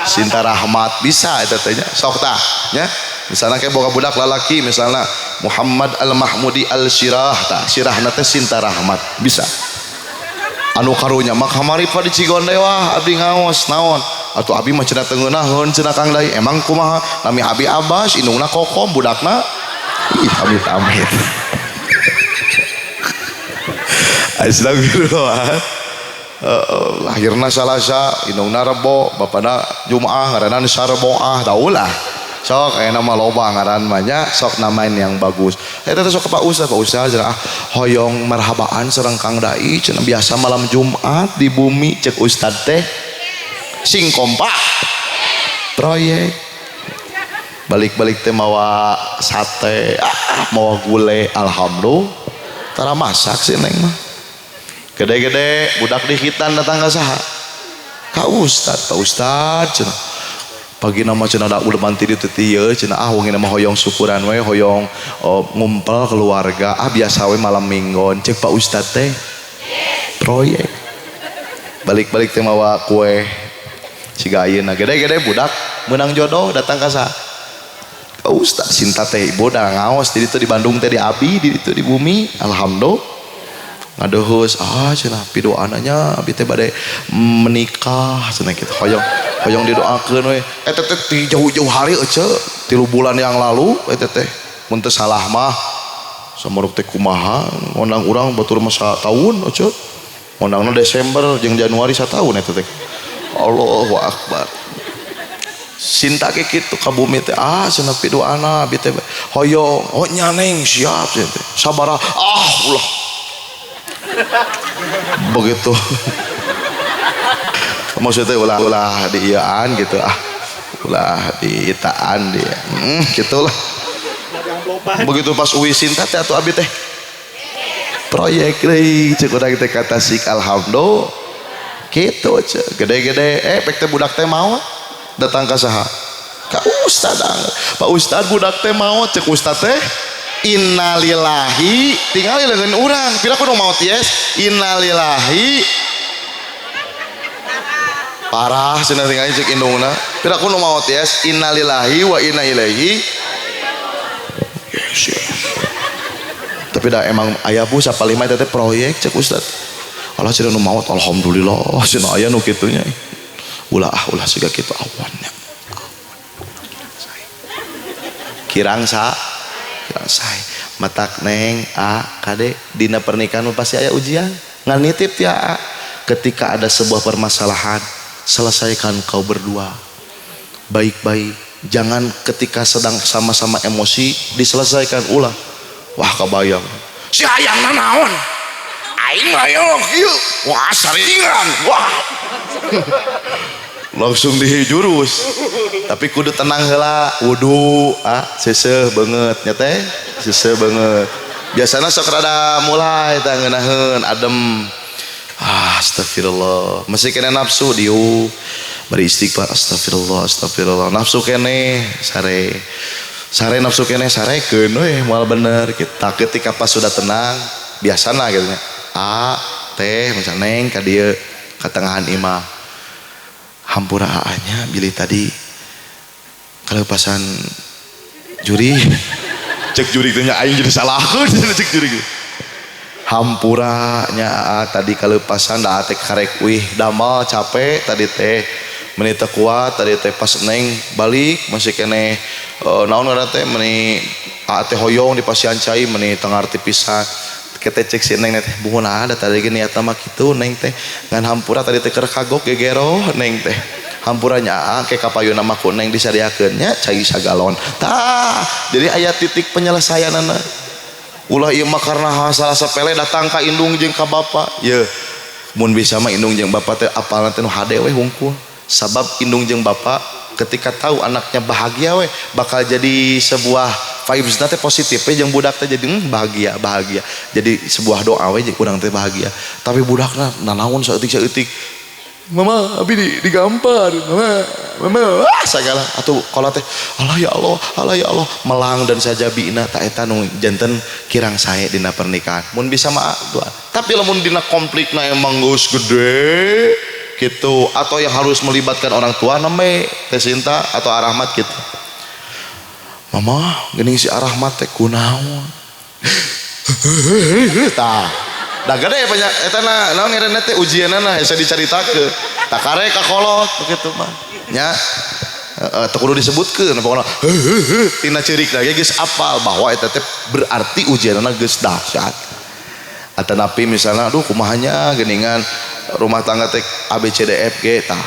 cinta rahmat bisa eta teh nya sok tah nya misalnya kayak boga budak lalaki misalnya Muhammad Al Mahmudi Al Sirah tah sirahna teh cinta rahmat bisa anu karunya mah kamari pa di Cigonde wah abdi ngaos naon atuh abi mah cenah teu ngeunaheun cenah Kang Dai emang kumaha nami abi Abbas indungna Kokom budakna ih amit amit astagfirullah. Lahirna Salasa indungna Rebo bapana Jumaah ngaranna Sarboah taulah sok aya nama loba ngaran mah nya sok namain yang bagus eta teh sok ka Pak Ustaz Pak Ustaz ah hoyong marhabaan sareng Kang Dai cenah biasa malam Jumat di bumi cek ustad teh sing kompak Proyek. Balik-balik teh mawa sate, ah, mawa gule, alhamdulillah. Tara masak si neng mah. Gede-gede budak dikhitan datang ka saha? Ka ustad. Pak ustad cenah. Pagi nama cenah da udah manti di teu ieu cenah, ah wengi mah hoyong syukuran we, hoyong ngumpul keluarga, ah biasa we malam minggon. Cek Pak Ustad teh proyek. Balik-balik teh mawa kue siga ayeuna. Gede-gede budak menang jodoh datang ka saha? Ka Ustad. Sinta teh ibu dah ngaos di ditu di Bandung teh, di abi di ditu di bumi, alhamdulillah. Ngaduhus, ah cenah pidoananya abi teh bade menikah cenah kitu, hoyong hoyong didoakeun we. Eta teh ti jauh-jauh hari ece, 3 bulan yang lalu eta teh mun teu salah mah. Samuruk teh kumaha ngondang urang batur mah sataun ece, ngondangna Desember jeung Januari sataun eta teh. Allahu akbar. Sinta ke kitu ka bumi teh, ah cenah pidoana abi teh hoyong. Oh nya neng, siap cenah teh, sabaraha? Ah ulah begitu, maksudnya ulah ulah diiaan gitu, ah ulah diitaan dia, gitulah. Begitu pas uwi Sinta teh atuh abi teh proyek deui, cek urang teh ka Tasik, alhamdulillah kitu. Cek gede-gede pek teh budak teh mau datang ka saha? Ka ustad. Pak Ustad, budak teh mau. Cek ustad teh innalillahi. Tinggal dengan urang pira kudu maot, yes, innalillahi parah cenah. Tinggal cek indungna pira kudu maot, yes, innalillahi wa inna ilaihi, yes, yes. Tapi dah emang ayah bu sapalima teh proyek. Cek ustad Allah cenah nu maot, alhamdulillah cenah aya nu kitunya. Ulah ah, ulah siga kitu awannya kirang sa kirang sae. Matak neng a kade, dina pernikahan pasti aya ujian. Ngan nitip ya a, ketika ada sebuah permasalahan, selesaikan kau berdua baik-baik. Jangan ketika sedang sama-sama emosi diselesaikan, ulah. Wah kabayang si hayang nanaon, aing hayang kieu, wah saringan, wah langsung dihijurus. Tapi kudu tenang heula, wudu, ah seuseuh beungeut nya teh, seuseuh beungeut. Biasana sok rada mulai tah ngeunaheun adem. Ah, astagfirullah, masih kena nafsu, diu bari istighfar, astagfirullah astagfirullah, nafsu kene sare sare, nafsu kene sarekeun we, moal bener kita. Ketika pas sudah tenang biasana gitu nya, a teh misalnya, neng, ka dieu ka tengahan imah, hampura aa-nya bilih tadi kalepasan juri. Cek juri teh nya, aing jadi salahkeun. Cek juri hampura nya aa, tadi kalepasan da teh karek wih damal, capek tadi teh, meni teu kuat tadi teh. Pas neng balik masih keneh naon ngaranna teh, meni aa teh hoyong dipasihan cai, meni teu ngarti pisan. Kita cek si neng teh, buhun ada tadi gini niatna mah kitu neng teh, ngan hampura tadi teh keur kagok gegero neng teh, hampuranya aa, ke kapayuna mah ku neng disadiakeun nya cai sagalon. Tah jadi aya titik penyelesaianana. Ulah ieu mah karena salah sepele datang ka indung jeung ka bapa. Ye mun bisa mah indung jeung bapa teh apalna teh nu hade we hungkul, sabab indung jeung bapa ketika tahu anaknya bahagia we bakal jadi sebuah vibes teh positif we jeung budak teh, jadi bahagia bahagia, jadi sebuah doa we urang teh bahagia. Tapi budakna nanaon saeutik saeutik, mama abi di digampar mama, mama, ah segala atau kalau teh Allah ya Allah, Allah ya Allah, melang dan sajabina. Tak eta nu janten kirang sae dina pernikahan. Mun bisa mah doa. Tapi lamun dina konflikna emang geus gede gitu atau yang harus melibatkan orang tua, namanya Teh Sinta atau Arahmat gitu, mama geuning si Arahmat teh kunaon, tah da gede banyak eta na naon ngaranna teh, ujianana hese dicaritakeun, tak karek ka kolot begitu mah nya. Heeh, teu kudu disebutkeun, pokona tina ceurik ge geus apal bahwa eta teh berarti ujianana geus dahsyat. Atanapi misalnya, aduh kumahanya geuningan rumah tangga teh A B C D F G, tah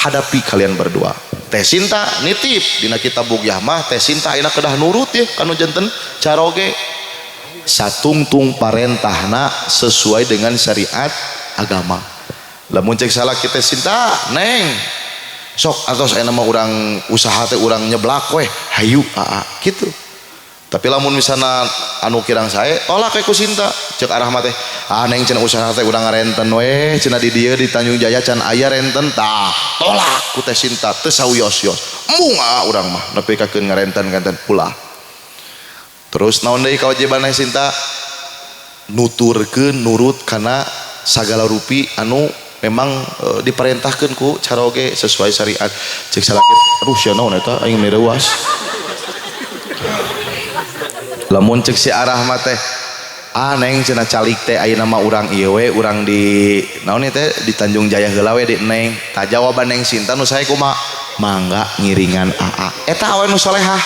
hadapi kalian berdua. Teh Sinta nitip dina kitab Bugyah mah, Teh Sinta ayeuna kedah nurut ya kanu janten caroge, satungtung parentahna sesuai dengan syariat agama. Lamun cek salah kita, Sinta, neng Sok atos ayeuna mah urang usaha teh urang nyeblak weh, hayu aa gitu. Tapi lamun misalna anu kirang sae tolak we ku Sinta. Cek Arahmat teh, ah neng cenah usaha teh urang ngarenten weh cenah di dieu di Tanjung Jaya can aya renten, tah tolak ku teh Sinta teu sauyos-yos. Embung aa urang mah nepi ka keun ngarenten-renten ulah. Terus naon deui kawajiban Neng Sinta? Nuturkeun nurut kana sagala rupi anu memang diperintahkeun ku caroge sesuai syariat. Cek salaki, aduh sia naon eta aing mireuas. Lamun cek si Arahmat teh, ah neng cenah calik teh ayeuna mah urang ieu we urang di naon teh di Tanjung Jaya heula we di neng. Tah jawaban Neng Sinta nu sae kumaha? Mangga ngiringan aa. Eta awe nu solehah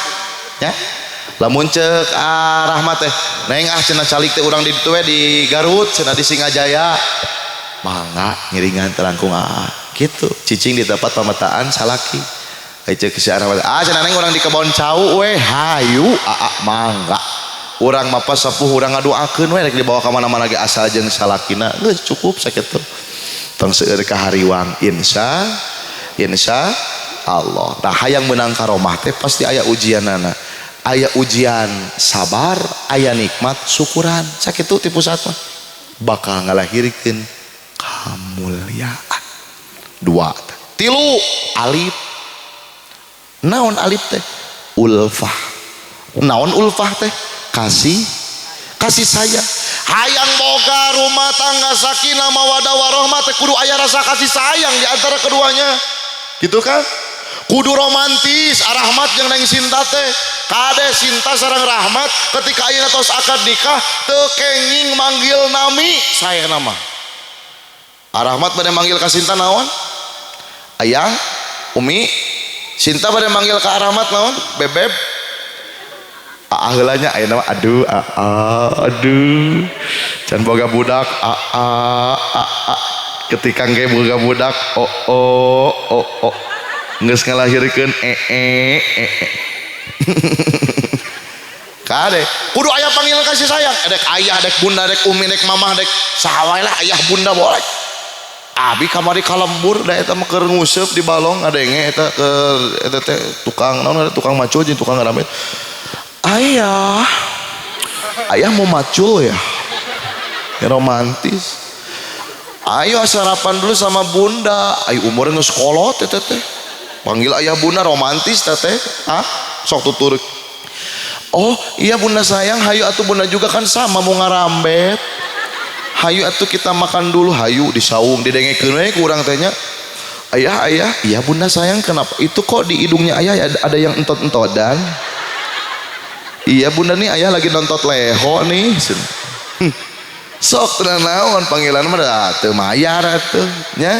nya. Lamun cek Arahmat teh, neng ah cenah calik teh urang di ditu we di Garut cenah di Singajaya. Mangga ngiringan terangkung aa. Gitu. Cicing di tempat pametaan salaki. Cek si Arahmat, ah cenah neng urang di Kebon Cau we, hayu aa mangga. Urang mah pas sepuh urang ngadoakeun we rek dibawa ka mana-mana ge asal jeung salakina geus cukup sakitu. Tong seueur ka hariwang insya insya Allah. Tah hayang meunang karomah teh pasti aya ujianana. Aya ujian sabar, aya nikmat syukuran. Sakitu ti pusat mah bakal ngalahirkeun kamuliaan. Dua, tilu alif. Naon alif teh? Ulfah. Naon ulfah teh? Kasih, kasih sayang. Hayang boga rumah tangga sakinah mawadah warohmah teh kudu aya rasa kasih sayang di antara keduanya. Gitu kan? Kudu romantis Arahmat jeung Neng Sinta teh. Kade Sinta sareng Rahmat ketika ayeuna tos akad nikah teu kenging manggil nami saya nama. Arahmat bade manggil ka Sinta naon? Ayang, Umi. Sinta bade manggil ka Arahmat naon? Bebeb. Aa heula nya ayeuna mah aduh aa aduh. Can boga budak aa aa. Ketika engke boga budak oh oh oh oh. Geus ngalahirkeun e e e. Kade kudu aya panggilan kasih sayang, dek ayah, dek bunda, dek umi, dek mamah, dek saha wae lah ayah bunda boleh. Abi kamari ka lembur da eta mah keur nguseup di balong ngadenge eta keur eta teh tukang naon tukang macul jeung tukang ngarambet. Ayah, ayah mau macul ya? Ya romantis. Ayo sarapan dulu sama bunda. Ayo umurnya geus kolot eta teh. Panggil ayah bunda romantis teh. Hah? Sok tutur. Oh iya bunda sayang, hayu atuh bunda juga kan sama mau ngarambet. Hayu atuh kita makan dulu, hayu disaung didengekeun we ku urang teh nya. Ayah, ayah, iya bunda sayang kenapa? Itu kok di hidungnya ayah ada yang entot-entodan? Iya bunda nih ayah lagi nonton leho nih. Sok tenang naon panggilan mah da teu mayar atuh nya.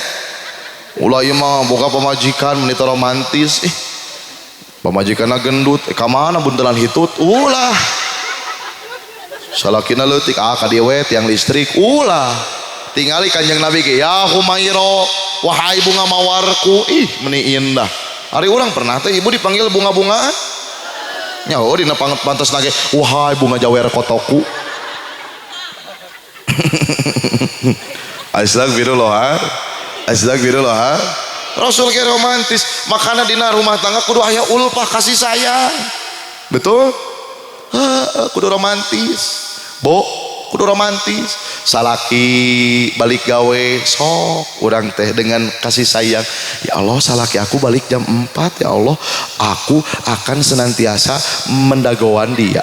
Ulah ieu mah boga pamajikan menit romantis ih. Pamajikanna gendut, ka mana buntelan hitut? Ulah. Salakina leutik ah ka dieu we tiang listrik. Ulah. Tingali Kanjeng Nabi ge ya Humairo, wahai bunga mawarku. Ih, meni indah. Ari urang pernah teh ibu dipanggil bunga-bungaan? Nya oh dina pantes nage, wahai bunga jawer kotoku. Astagfirullah. Astagfirullah. Rasul ge romantis, makana dina rumah tangga kudu aya ulfah kasih sayang. Betul? Kudu romantis. Bo, kudu romantis. Salaki balik gawe sok urang teh dengan kasih sayang. Ya Allah, salaki aku balik jam 4 ya Allah, aku akan senantiasa mendagoan dia.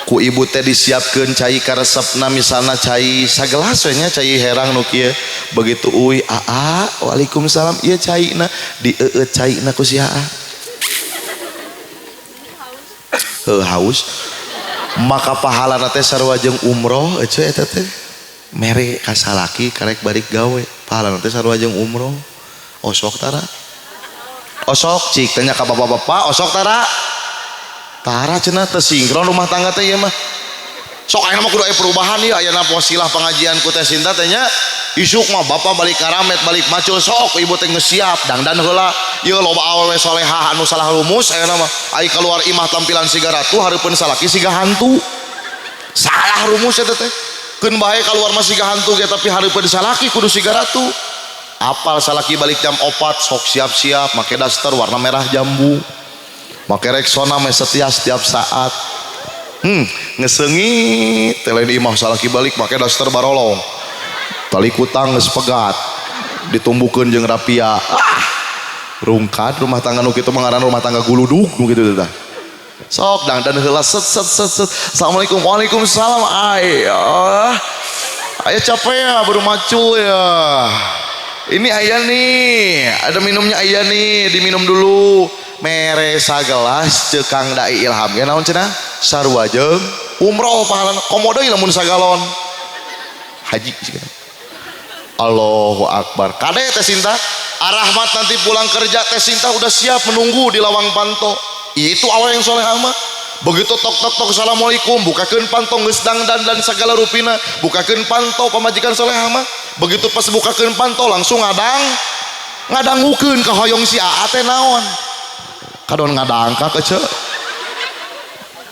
Ku ibu teh disiapkeun cai karesepna misalna cai sagelas we nya cai herang nu kieu. Begitu uy aa waalaikumsalam ieu caina dieueut caina ku si aa. Heuh haus. Maka pahalana teh sarua jeung umroh ece eta teh. Mere ka salaki karek balik gawe. Pahalana teh sarua jeung umroh. Osok tara. Osok cik tanya ka bapak-bapak osok tara. Tara cenah teu sinkron rumah tangga teh ieu mah. Sok ayeuna mah kudu aya perubahan ieu ayeuna wasilah pengajian ku teh Sinta teh nya. Isuk mah bapak balik karamet balik macul sok ibu teh geus siap dangdan heula. Ieu loba awewe solehah anu salah rumus ayeuna mah. Ai keluar imah tampilan siga ratu hareupeun salaki siga hantu. Salah rumus eta teh. Keun bae keluar mah siga hantu ge tapi hareupeun salaki kudu siga ratu. Apal salaki balik jam 4 sok siap-siap make daster warna merah jambu. Make Rexona meh setia setiap saat. Ngeseungit teh lain imah salaki balik make daster barolong. Tali kutang geus pegat. Ditumbukeun jeung rapia. Ah, rungkad rumah tangga nu kitu mah ngaranna rumah tangga guludug nu kitu teh. Sok dangdan heula set set set set. Assalamualaikum. Waalaikumsalam. Ayah. Ayah capek ya baru macul ya. Ini ayah nih, ada minumnya ayah nih, diminum dulu. Mere sagelas ceuk Kang Dai Ilham ge naon cenah? Sarua jeung umroh pahalana komo deui lamun sagalon. Haji cenah. Allahu Akbar. Kade Teh Sinta, Arahmat nanti pulang kerja Teh Sinta udah siap menunggu di lawang panto. Itu awal yang soleh mah. Begitu tok tok tok assalamualaikum, bukakeun panto geus dangdan dan segala rupina, bukakeun panto pamajikan soleh mah. Begitu pas bukakeun panto langsung ngadangukeun ka hoyong si Aa teh naon. Kadon ngadangkak ece.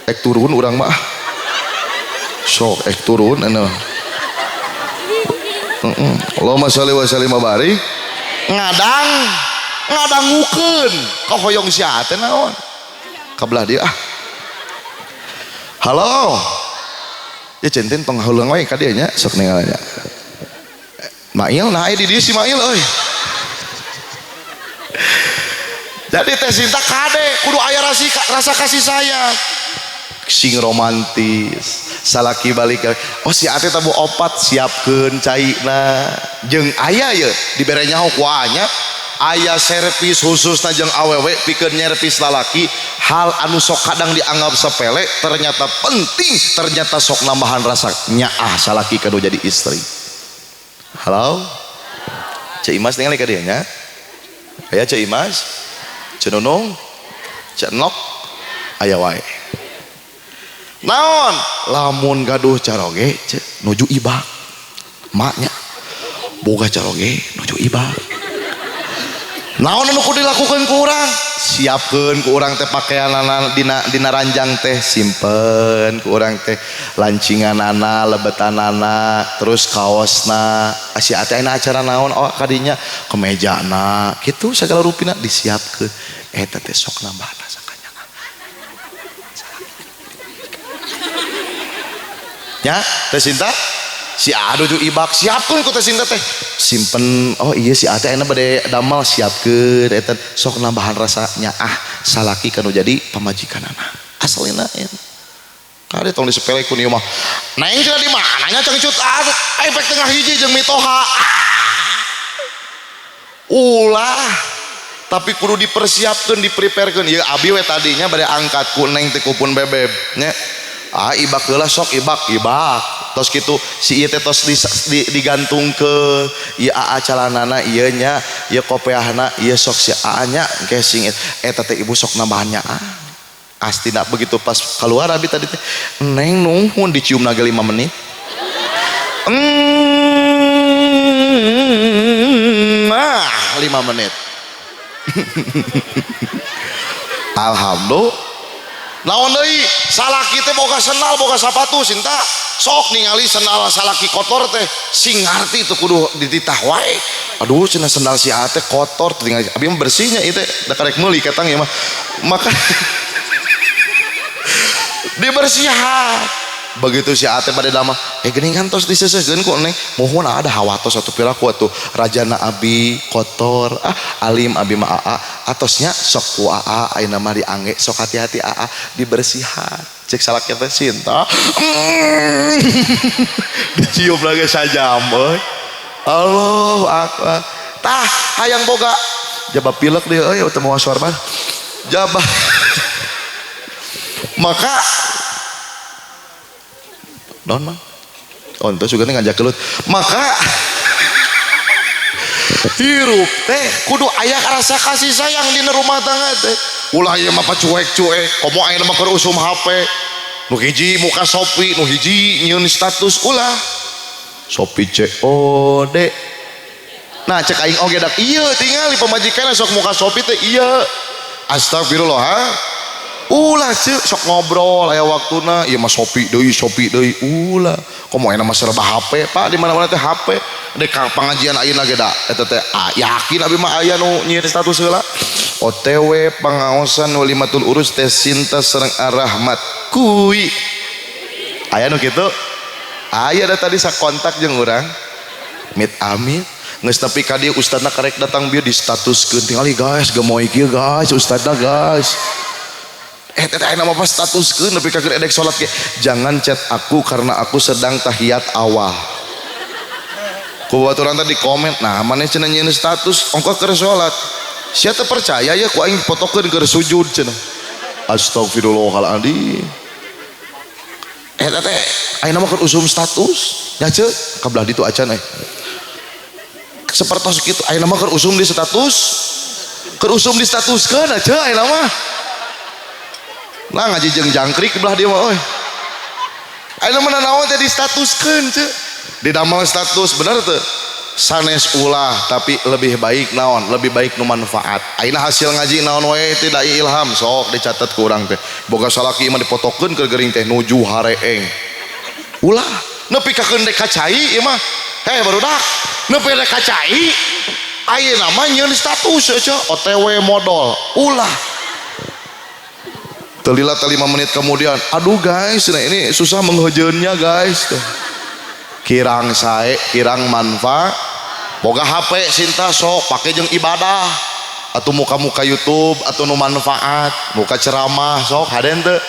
Ek turun urang mah. Sok ek turun anu. Allahumma sholli wa sallim wa barik. Ngadangukeun ka hoyong si Aa teh naon. Kabelah dia ah. Halo. Ya centin tong heuleung wae ka dieu nya sok ningalnya. Mail nah aya di dieu si Mail euy. Jadi Teh Sinta kade kudu aya rasa kasih sayang. Sing romantis. Salaki balik oh si ate tabu opat siapkeun caina jeung aya ye dibere nyaho ku anya aya servis khususna jeung awewe pikeun nyervis lalaki hal anu sok kadang dianggap sepele ternyata penting, ternyata sok nambahan rasa nyaah salaki kanu jadi istri. Halo? Ceu Imas ningali ka dieu nya? Aya Ceu Imas? Ceu Nunung? Ceu Enok? Aya wae. Naon? Lamun gaduh caroge ceu nuju ibak. Maknya boga caroge nuju ibak. Naon anu kudu dilakukeun ku urang? Siapkeun ku urang teh pakaianana dina ranjang teh simpen ku urang teh lancinganana, lebetanana, terus kaosna. Si ate ayeuna acara naon oh kadinya kemejana kitu sagala rupina disiapkeun. Eta teh sok nambah rasa kanyaah. Ya, Teh Sinta? Si Ado ju ibak siapkeun ku Teh Sinta teh. Simpen, oh iya si Ate ayeuna bade damel siapkeun eta sok nambahan rasa nyaah salaki kanu jadi pamajikanana. Aslina eta. Kade tong disepelekeun ieu mah. Neng cenah di mana nya cangcut ah efek tengah hiji jeung mitoha. Ulah tapi kudu dipersiapkeun dipreparekeun. Ieu abi we tadinya bade angkat ku neng teh kupun bebeb nya. Ah ibak heula sok ibak ibak tos kitu si ieu teh tos digantung ke ieu aa calanana ieu nya ieu kopeahna ieu sok si aa nya engke sing eta teh ibu sok nambahan nya ah astina begitu pas keluar abi tadi teh neng nuhun dicium nage 5 menit nah 5 menit alhamdulillah. Naon deui salaki teh boga sendal boga sapatu Sinta sok ningali sendal salaki kotor teh sing ngarti teu kudu dititah wae aduh cenah sendal si A teh kotor tinggal abi mah bersihnya ieu teh da karek meuli katang ieu mah maka dibersihan begitu si A teh bade damah geuning kan tos diseuseuskeun ku neng mohon ada hawatos atuh piraku atuh rajana abi kotor ah alim abi mah aa atosnya sok ku aa ayeuna mah diangge sok hati-hati aa dibersihan cek salaki teh Sinta dicium lagi sajam euy Allahu akbar tah hayang boga jabab pilek deui euy teu moal sorban jabab maka non mah oh itu juga nih ngajak kelut maka hirup teh kudu aya rasa kasih sayang dina rumah tangga teh ulah ieu mah pacuek-cuek komo ayeuna mah keur usum HP nu hiji muka Shopee nu hiji nyieun status ulah Shopee COD nah cek aing oge dak ieu tingali pamajikan sok muka Shopee teh ieu astagfirullah ha ulah cek sok ngobrol aya waktuna ieu mah Shopee deui ulah komo ayeuna mah serba HP Pak di mana-mana teh HP Dek pengajian ayeuna ge da eta teh yakin abi mah aya nu nyieun status heula. OTW pangaosan walimatul urus teh Sinta sareng Arahmat kui. Aya nu kitu? Aya da tadi sakontak jeung urang. Mit amit geus nepi ka dieu ustadna karek datang bieu di statuskeun tingali guys gemoy kieu guys ustadna guys. Teh ayeuna mah statuskeun nepi ka keur edek salat ge. Jangan chat aku karena aku sedang tahiyat awal. Ku baturan tadi komen, nah maneh cenah nyieun status ongkoh keur salat. Sia teu percaya ya ku aing potokeun keur sujud cenah. Astagfirullahaladzim. Teh ayeuna mah keur usum status. Nya ceu ka belah ditu acan euy. Sapertos kitu ayeuna mah keur usum di status. Keur usum di statuskeun aja ayeuna mah. Nah ngaji jeung jangkrik belah dieu mah euy. Ayeuna mah nanaon teh di statuskeun ceu. Di damel status bener teu? Sanes ulah tapi lebih baik naon? Lebih baik nu manfaat. Ayeuna hasil ngaji naon wae teh dai ilham sok dicatat ku urang teh. Boga salaki mah dipotokeun keur gering teh nuju hareeng. Ulah nepi ka keun dek ka cai ieu mah. Heh barudak, nepi dek ka cai ayeuna mah nyieun status aja OTW modal. Ulah. Telila 5 menit kemudian, aduh guys, nah ini susah menghujeunnya guys tuh. Kirang sae, kirang manfaat. Boga HP Sinta sok pake jeung ibadah atau muka-muka YouTube atau nu manfaat, muka ceramah sok haden teu.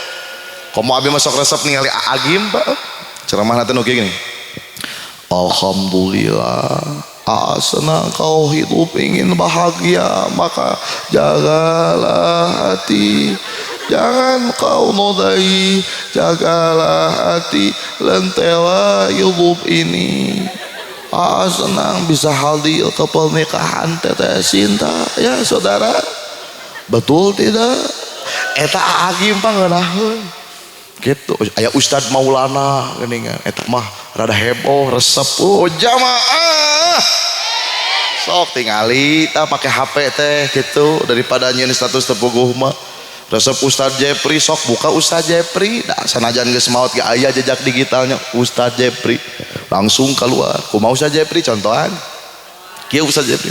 Komo abi mah sok resep ningali Agim Pak. Ceramah teh nu kieu gini. Alhamdulillah, senang kau hidup ingin bahagia, maka jagalah hati. Jangan kau nodai, jagalah hati lentera hidup ini. Senang bisa hadir ke pernikahan Teteh Sinta ya saudara. Betul tidak? Eta Agim pangeunaheun. Gitu. Aya Ustad Maulana geuningan. Eta mah rada heboh, resep. Oh, jamaah. Sok tingali tah pake HP teh gitu daripada nyieun status teu puguh mah. Resep Ustad Jepri sok buka Ustad Jepri da sanajan geus maot ge aya jejak digitalnya Ustad Jepri langsung keluar kumaha Ustad Jepri contohan kieu Ustad Jepri.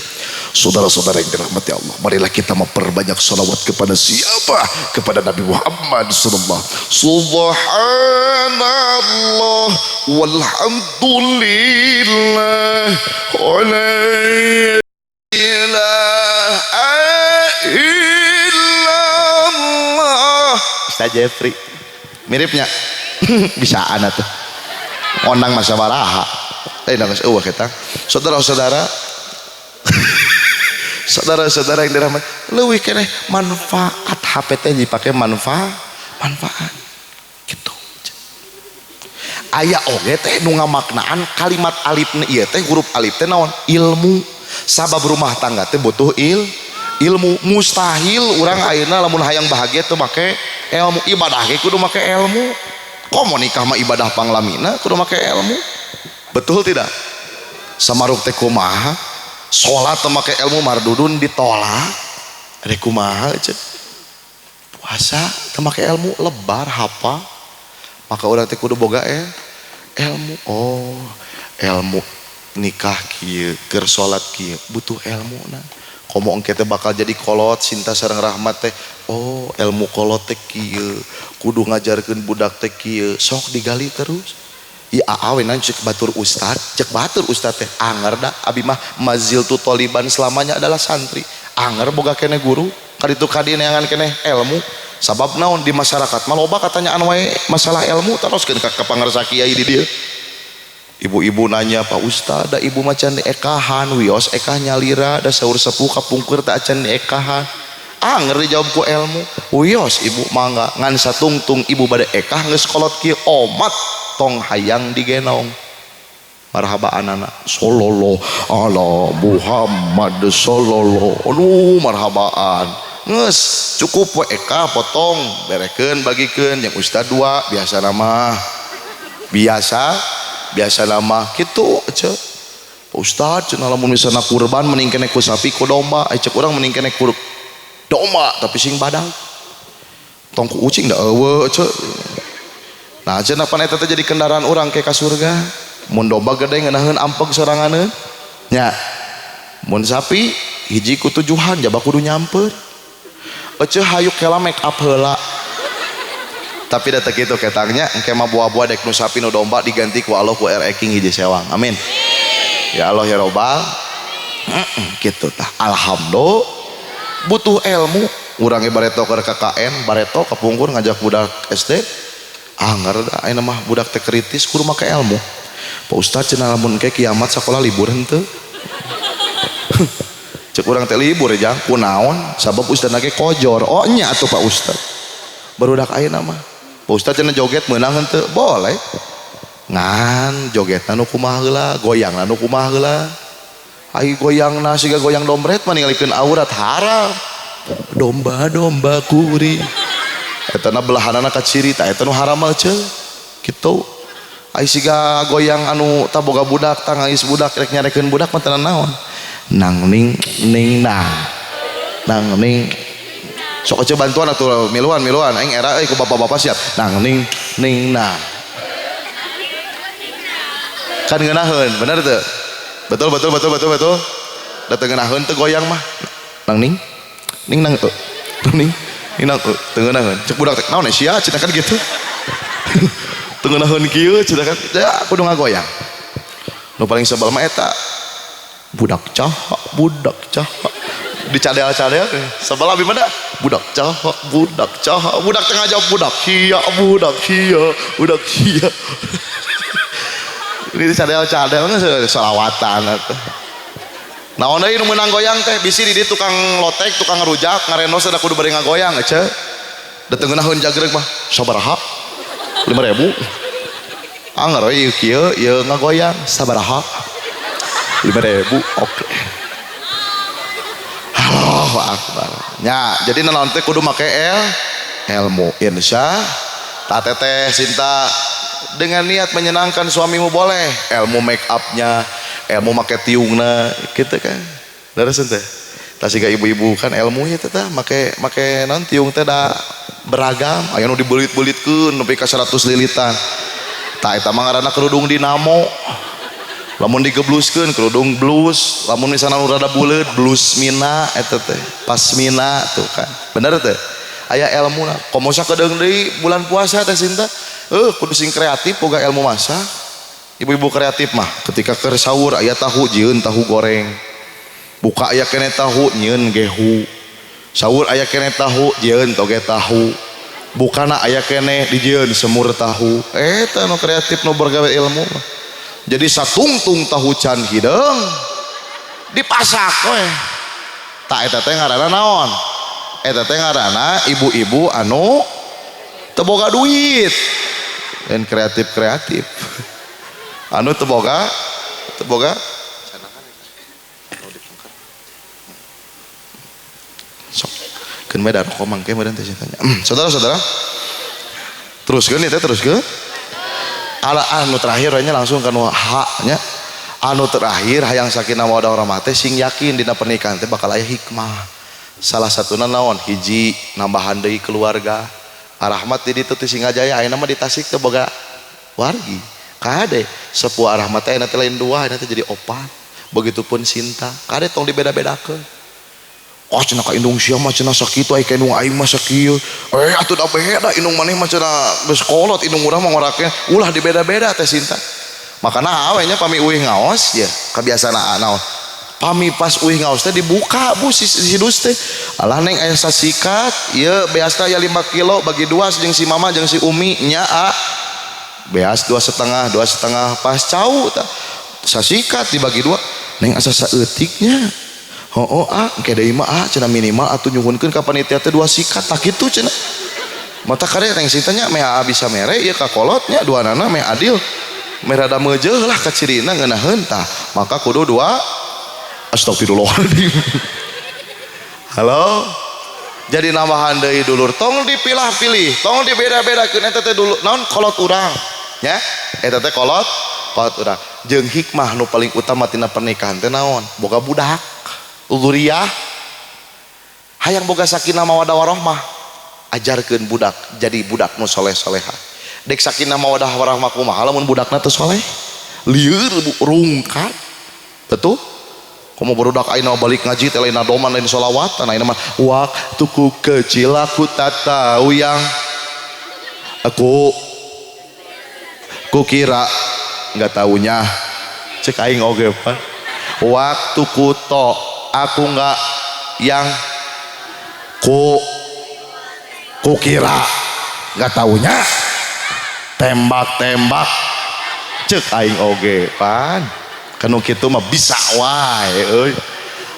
Saudara-saudara yang dirahmati Allah, marilah kita memperbanyak salawat kepada siapa? Kepada Nabi Muhammad sallallahu alaihi wasallam. Subhanallah walhamdulillah wala ilaha illallah. Ustaz Jepri miripnya bisaan atuh onang masa baraha geus eueuh kita. Saudara-saudara saudara-saudara yang dirahmati, leuwih keneh manfaat HP teh dipake manfaat gitu. Aya oge teh nu ngamaknaan kalimat alif ieu teh huruf alif teh naon? Ilmu. Sabab rumah tangga teh butuh ilmu. Mustahil urang ayeuna lamun hayang bahagia teu make ilmu. Ibadah ge kudu make ilmu. Komo nikah mah ibadah panglamina kudu make ilmu. Betul tidak? Samaruk teh kumaha? Salat teu make ilmu mardudun ditolak. Rek kumaha ceuk? Puasa teu make ilmu lebar hapa. Maka urang teh kudu boga ilmu. Oh, ilmu nikah kieu, keur salat kieu butuh ilmuna. Komo engke teh bakal jadi kolot Sinta sareng Rahmat teh. Oh, ilmu kolot teh kieu, kudu ngajarkeun budak teh kieu, sok digali terus. Ieu aa we cek batur ustad, cek batur ustad teh anger da abi mah mazil tu toliban selamanya adalah santri. Anger boga keneh guru, kaditu kadi neangan keneh ilmu. Sabab naon di masyarakat mah loba katanyaan wae masalah ilmu teroskeun ka pangarsa kiai di dieu. Ibu-ibu nanya, Pak Ustad, da ibu macan ekahan, wios ekah nyalira, da saur sepuh kapungkur tak acan ekahan. Anger dijawab ku ilmu. Wios ibu mangga ngan satungtung ibu bade ekah geus kolot kieu omat tong hayang digenong. Marhaba anana sallallahu ala Muhammad sallallahu. Aduh marhabaan. Geus cukup we ekah potong berekeun bagikeun yang ustad dua biasa nama. Biasa nama kitu ce. Pak Ustad cenah lamun misalna kurban mending keneh ku sapi ku domba, cek urang mending keneh ku domba tapi sing badag. Tong ku ucing da eueuh ce. Nah cenah pan eta teh jadi kendaraan urang ke ka surga. Mun domba gede ngeunaheun ampeg soranganeun nya. Mun sapi hiji ku tujuhan jaba kudu nyamper. Eceu hayu kela make up heula. Tapi da teu kitu ketangnya engke mah buah-buah dek nu sapi nu domba diganti ku Allah ku RX King hiji sewang. Amin. Ya Allah ya Robbal. Gitu tah. Alhamdulillah butuh ilmu. Urang ge bareto keur KKN, bareto kapungkur ngajak budak SD. Ah ngareda ayeuna mah budak teh kritis kudu make ilmu. Pak Ustad cenah lamun engke kiamat sakola libur henteu. Cek urang teh libur ya jang, kunaon? Sabab ustadna ge kojor. Oh nya atuh Pak Ustad. Barudak ayeuna mah. Pak Ustad cenah joget meunang henteu? Boleh. Ngan jogetna nu kumaha heula, goyangna nu kumaha heula. Ai goyangna siga goyang dompet mah ningalikeun aurat haram. Domba-domba kuri. Eta na belahanana ka ciri tah eta nu haram mah ceu. Kitu. Ai siga goyang anu taboga budak, tangais budak rek nyarekeun budak mah teu naon. Nang ning ning nang. Nang ning sok ece bantuan atuh miluan miluan aing era euy ku bapak-bapak siap. Nang ning ning nang. Kan ngeunaheun, bener teu? Betul betul betul betul betul. Da teu ngeunaheun teu goyang mah. Nang ning ning nang ning ning nang teu ngeunaheun. Cek budak teh naon sia cenah kan gitu. Teu ngeunaheun kieu cenah kan. Ya kudu ngagoyang. Nu paling sebel mah eta budak caha, budak caha. Dicadel-cadel sebel abi mah budak caha, budak caha, budak tengah jawab budak sia, budak sia, budak sia. Ini dicadel-cadel selawatan atuh. Naon deui nu meunang goyang teh bisi di dieu tukang lotek, tukang rujak, ngarendos da kudu bari ngagoyang ece. Da teu ngeunaheun jagreg mah sabaraha? 5.000. Anger we ieu kieu ieu ngagoyang sabaraha? 5.000. Oke. Allahu akbar. Nya, jadi naon teh kudu make ilmu insya. Ta teteh Sinta dengan niat menyenangkan suamimu boleh, ilmu make upnya, ilmu make tiungna gitu kan. Leres teh. Tah siga ibu-ibu kan ilmunya teh tah make make naon tiung teh da beragam, aya nu dibeulit-belitkeun nepi ka 100 lilitan. Tah eta mah ngaranna kerudung dinamo. Lamun digebluskeun kerudung blus, lamun misalna nu rada buleud blus mina eta teh, pasmina tuh kan. Bener teh? Aya elmuna. Komo sakedeung deui bulan puasa teh Sinta. Kudu sing kreatif boga ilmu masak. Ibu-ibu kreatif mah ketika keur sahur aya tahu jieun tahu goreng. Buka aya keneh tahu nyieun gehu. Sahur aya keneh tahu jieun toge tahu. Bukana aya keneh dijieun semur tahu. Eta nu kreatif nu bergawe ilmu mah. Jadi satungtung tahu can hideung dipasak we. Tah eta teh ngaranna naon? Eta teh ngaranna ibu-ibu anu teu boga duit. Dan kreatif-kreatif. Anu teu boga sok keun bae da rokok mangke meureun teh tanya. Saudara-saudara. Teruskeun ieu teh teruskeun. Ala anu terakhir nya langsung kana H nya. Anu terakhir hayang sakinah mawaddah warahmah teh sing yakin dina pernikahan teh bakal aya hikmah. Salah satuna naon? Hiji nambahan deui keluarga. Arahmat di ditu teh Singajaya ayeuna mah di Tasik teh boga wargi. Kade sepuh Arahmat teh ayeuna teh lain dua, ayeuna teh jadi opat. Begitupun Sinta. Kade tong dibeda-bedakeun. Oh cenah ka indung sia mah cenah sakitu ai ka indung aing mah sakieu. Atuh da beda indung maneh mah cenah geus kolot indung urang mah ngorakna ulah dibeda-beda teh Sinta. Makana awe nya pami uih ngaos ya kebiasaan naon. Pami pas uih ngaos teh dibuka bu si dus teh. Alah neng aya sasikat ieu beasna aya 5 kilo bagi dua jeung si mama jeung si umi nya a. Beas 2,5 2,5 pas cau tah. Sasikat dibagi dua neng asa saeutiknya. Oh, ah, engke deui mah ah cenah minimal atuh nyuhunkeun ka panitia teh 2 sikat tah kitu cenah. Mata kare neng sintanya meh bisa mere ieu ka kolotnya duanana meh adil. Meh rada meujeuh lah ka cirina ngeunaheun tah. Maka kudu 2 astagfirullahaladzim. Halo. Jadi nambahan deui dulur tong dipilah-pilih, tong dibeda-bedakeun eta teh dulu naon kolot urang nya. Eta teh kolot urang. Jeung hikmah nu paling utama tina pernikahan teh naon? Boga budak. Dzurriyyah hayang boga sakinah mawaddah warahmah ajarkeun budak jadi budak nu soleh-soleha. Dek sakinah mawaddah warahmah kumaha lamun budakna teu soleh? Lieur rungkat. Betul? Komo barudak ayeuna balik ngaji teh lain adoman lain sholawatan ayeuna mah waktuku kecil aku tak tahu yang aku kukira nggak taunya cek aing oge pan waktu ku to aku nggak yang ku kukira nggak taunya tembak-tembak cek aing oge pan kanu kitu mah bisa wae euy.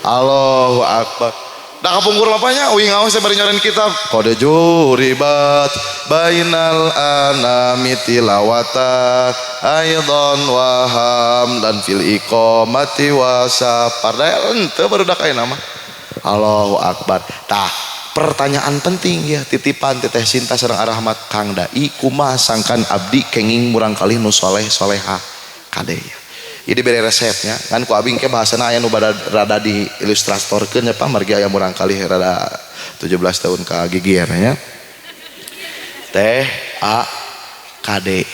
Allahu akbar. Da kapungkur bapaknya uing ngaos bari nyoren kitab qad juribat bainal anami tilawata aidan waham dan fil iqamati wasapar da henteu barudak ayeuna mah. Allahu akbar. Tah pertanyaan penting ya titipan teteh Sinta sareng Arahmat Kang Dai kumaha sangkan abdi kenging murangkalih nu soleh soleha kade ya. Jadi bere resepnya kan ku abing ke bahasana aya nu rada di ilustratorkeun nya Pak margi aya murangkalih rada 17 tahun ka gigier nya. Teh A K D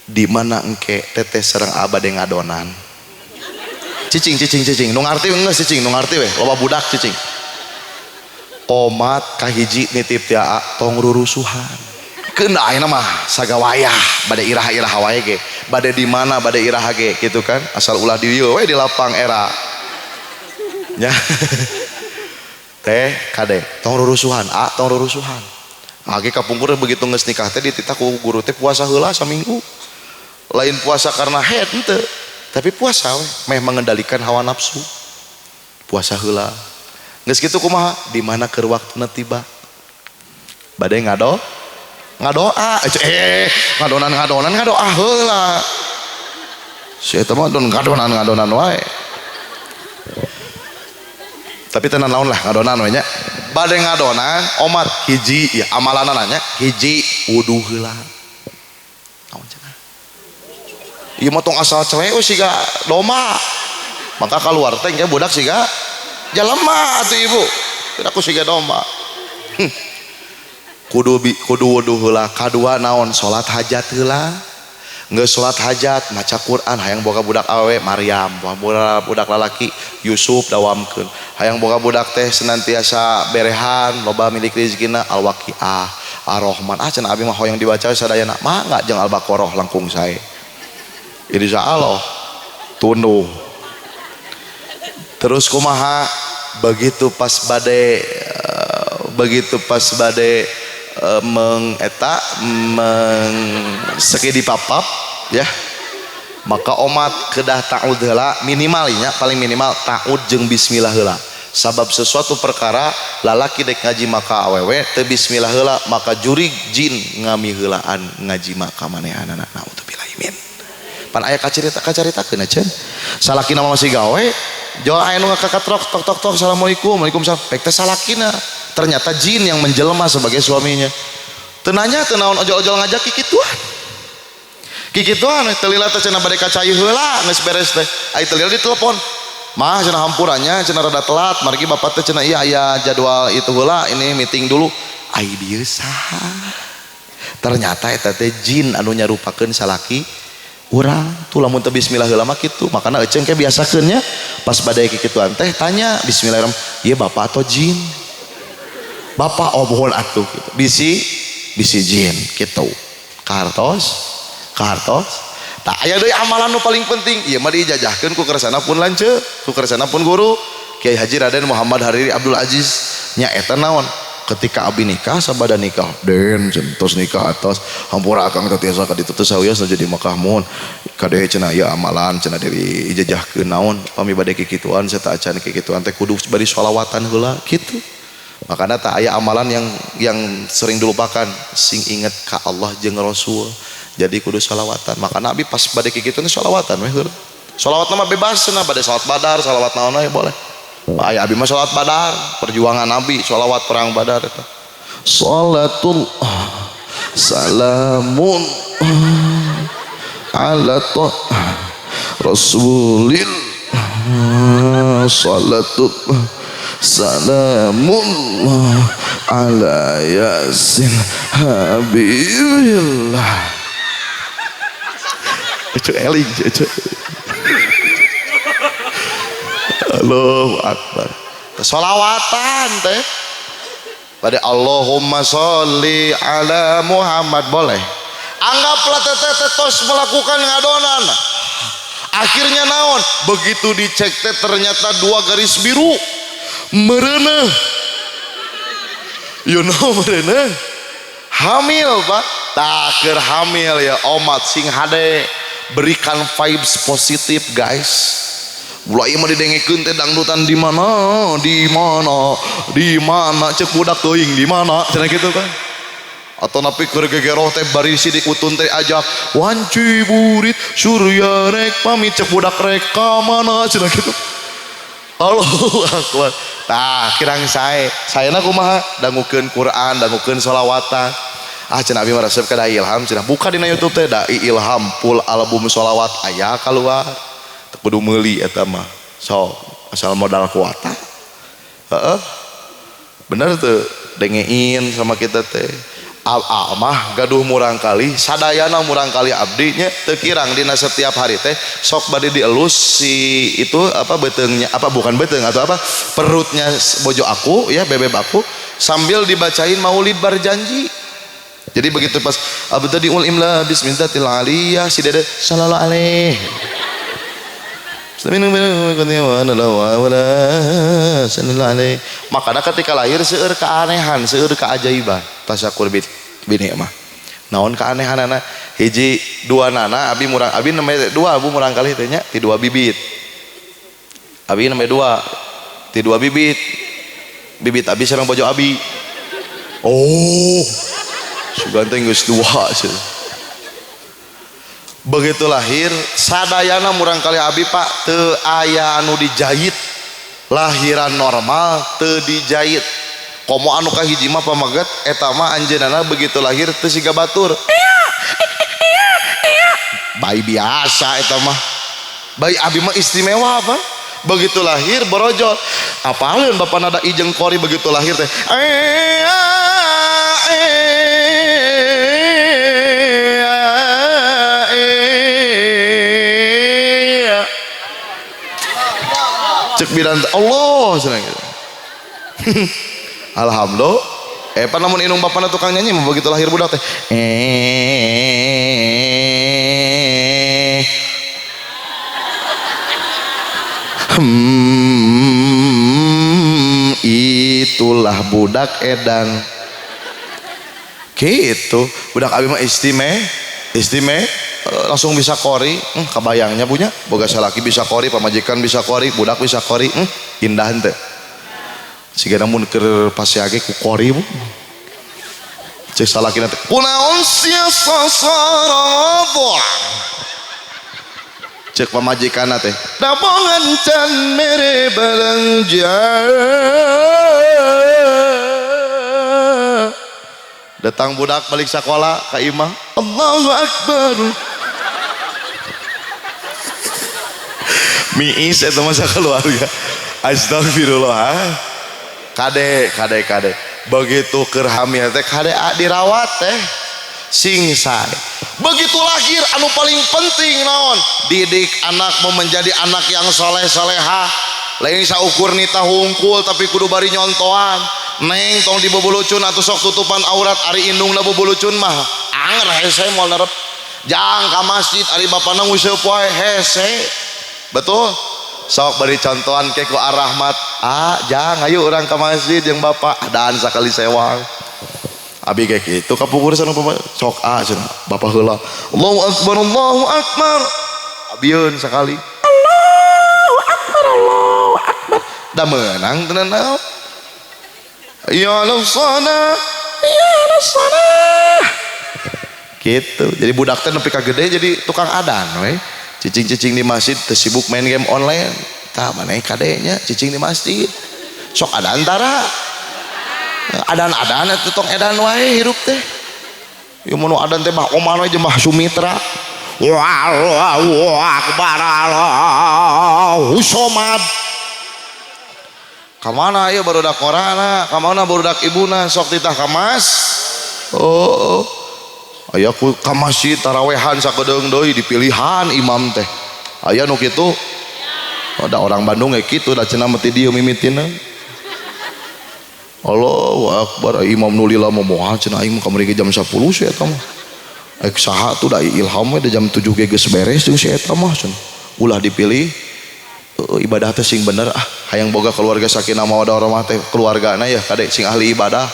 di mana engke teteh sareng abade ngadonan. Cicing cicing cicing nu ngarti geus cicing nu ngarti we loba budak cicing. Omat kahiji nitip ti A tong rurusuhan. Keun ayeuna mah sagawayah bade iraha-iraha wae ge bade di mana bade iraha ge gitu kan asal ulah di dieu we di lapang era nya. Teh kade tong rurusuhan a tong rurusuhan age kapungkur begitu geus nikah teh dititah ku guru teh puasa heula saminggu lain puasa karena haid henteu tapi puasa we meh mengendalikan hawa nafsu puasa heula geus kitu kumaha di mana keur waktuna tiba bade ngado ngadoa ngadonan ngadonan ngadoa heula si eta mah don ngadonan ngadonan wae tapi tenan naon lah ngadonan we nya bade ngadonan omat hiji ya amalanana nya hiji wudu heula naon cenah ieu mah tong asal celeus siga domba maka kaluar teh engke budak siga jalema atuh ibu aku siga domba. Kudu wudu heula kadua naon salat hajat heula geus salat hajat maca Quran hayang boga budak awewe Maryam budak lalaki Yusuf dawamkeun hayang boga budak teh senantiasa berehan loba milik rezekina Al-Waqiah Ar-Rahman ah cenah abi mah hoyong dibaca sadayana mangga jeung Al-Baqarah langkung sae insyaallah tunduh terus kumaha begitu pas bade mengeta meng sekidi papap ya maka omat kedah ta'ud heula minimalnya paling minimal ta'ud jeung bismillah heula sabab sesuatu perkara lalaki dek ngaji maka awewe teu bismillah heula maka jurig jin ngami heulaan ngaji maka manehanana naudzubillah min pan aya kacarita kacaritakeun cenah salakina masih gawe jol aya nu ngakatrok tok tok tok assalamualaikum waalaikumsalam pek teh salakina ternyata jin yang menjelma sebagai suaminya tenanya tenaon ojol-ojol ngajak kikituan kikituan telila teh cenah bade ka cai heula geus beres teh ai telila ditelepon mah cenah hampurannya cenah rada telat margi bapak teh cenah iya aya jadwal itu heula ini meeting dulu ai dieu saha ternyata eta teh jin anu nyarupakeun salaki urang tuh lamun teu bismillah heula mah kitu makana eceng ke biasakeun nya pas bade kikituan teh tanya bismillahirrahmanirrahim ieu bapak atau jin bapak oh mohon atuh gitu. Bisi jin gitu kahartos tak aya deui amalan nu paling penting ieu mah diijazahkeun ku kersana pun lanceuk ku kersana pun guru Kiai Haji Raden Muhammad Hariri Abdul Aziz nya eta naon ketika abi nikah sabada nikah den tos nikah atos hampura akang teh tiasa ka ditu teu sawios jadi Mekah mohon kade cenah ieu amalan cenah diri ijazahkeun naon pami bade kikituan serta acan kikituan teh kudu bari sholawatan heula kitu. Makanya tak aya amalan yang sering dilupakan sing inget ka Allah jeung Rasul jadi kudu sholawatan maka Nabi pas bade kikitu teh sholawatan we heula sholawat mah bebas cenah bade salat badar sholawat naon we boleh aya abi mah salat badar perjuangan Nabi sholawat perang badar eta salatul salamun ala rasulil salatul salamullah ala yasin habibillah. Ece eling ece. Allahu akbar. Kesolawatan teh. Pada Allahumma sholli ala Muhammad boleh. Anggaplah teteh tos melakukan ngadonan. Akhirnya naon? Begitu dicek teh ternyata 2 garis biru. Mereneh. You know mereneh. Hamil, Pak. Tah keur hamil ya omat sing hade. Berikan vibes positif, guys. Mulai mah didengekeun teh dangdutan di mana, di mana, di mana cek budak teuing di mana cenah kitu kan. Atau napi keur gegeroh teh bari si diutun teh ajak wanci burit surya rek pamit cek budak rek ka mana cenah kitu. Allahu akbar. Tah kirang sae. Saena kumaha? Dangukeun Quran, dangukeun sholawatan. Ah cenah abi mah resep ka Dai Ilham cenah. Buka dina YouTube teh Dai Ilham full album sholawat aya kaluar. Kudu meuli eta mah. So, asal modal kuota. Heeh. Bener tuh dengein sama kita teh. Mah gaduh murang kali, sadayana murang kali abdi nya teu kirang dina setiap hari teh sok bade dielus si itu apa beteungnya apa bukan beteung atau apa perutnya bojo aku ya bebeb aku sambil dibacain maulid barjanji. Jadi begitu pas abtadiul imla bismillatil aliyah si dede sallallahu alaihi. Makanya ketika lahir seueur keanehan, seueur keajaiban. Tasyakur bini mah. Naon keanehanana? Hiji dua nana abi murang abi namanya dua abu murang kali teh nya ti dua bibit. Abi namanya dua ti dua bibit. Bibit abi sareng bojo abi. Oh. Sugan teh geus dua cenah. Begitu lahir sadayana murang kali abi Pak teu aya anu dijahit. Lahiran normal teu dijahit. Komo anu kahiji mah pamaget eta mah anjeunna begitu lahir teu siga batur. Bayi biasa eta mah. Bayi abi mah istimewa apa? Begitu lahir borojol. Apaleun bapak nada ijeng kori begitu lahir teh. Cek bidan Allah senang gitu. Alhamdulillah. Pan lamun indung bapana tukang nyanyi mah begitu lahir budak teh. Itulah budak edan. Gitu. Budak abi mah istimewa langsung bisa kori, kabayangnya punya boga salaki bisa kori, pamajikan bisa kori, budak bisa kori, indah henteu. Siga namun keur paseage ku kori bu. Cek salakina teh kunaon sia sasarabah. Cek pamajikanna teh dabongan can mere belanja. Datang budak balik sekolah ka imah, Allahu Akbar. Miis eta mah sakeluarga. Astagfirullah. Kade kade kade. Begitu keur hamil teh kade dirawat teh sing sae. Begitu lahir anu paling penting naon? Didik anak mau menjadi anak yang soleh soleha. Lain saukur nita hungkul tapi kudu bari nyontoan. Neng tong dibubulucun atau sok tutupan aurat ari indungna bubulucun mah anger hese moal nerep. Jang ka masjid ari bapana nguseup wae hese. Betul? Sok bari contohan ke ku Ar-Rahmat. Ah, jang ayo urang ka masjid jeung bapak adaan sakali sewang. Abi kayak gitu kapungkur sana bapak sok ah cenah bapak heula. Allahu akbar Allahu akbar. Abieun sakali. Allahu akbar Allahu akbar. Da meunang teu naon. Ya lasana, ya lasana. Gitu. Jadi budak teh nepi ka gede jadi tukang adan we. Cicing-cicing di masjid teu sibuk main game online. Tah maneh kadenya cicing di masjid. Sok ada antara. Adan-adan eta tong edan wae hirup teh. Ieu mun adan teh mah oman we jeung mah Sumitra. Allahu akbar Allahu somad. Kamana ieu barudak korana, kamana barudak ibuna sok titah ka mas. Oh. Aya ku ka masjid tarawehan sakedeung deui dipilihan imam teh. Aya nu kitu? Ada orang Bandung ge kitu da cenah mah ti dieu mimitina. Allahu akbar, imam nu lila mah moal cenah aing mah kamari ge jam 10 si eta mah. Ek saha tuh da ilham we da jam 7 ge geus beres jeung si eta mah cenah. Ulah dipilih ibadah teh sing bener ah, hayang boga keluarga sakinah mawaddah warahmah teh keluargana ya kade sing ahli ibadah.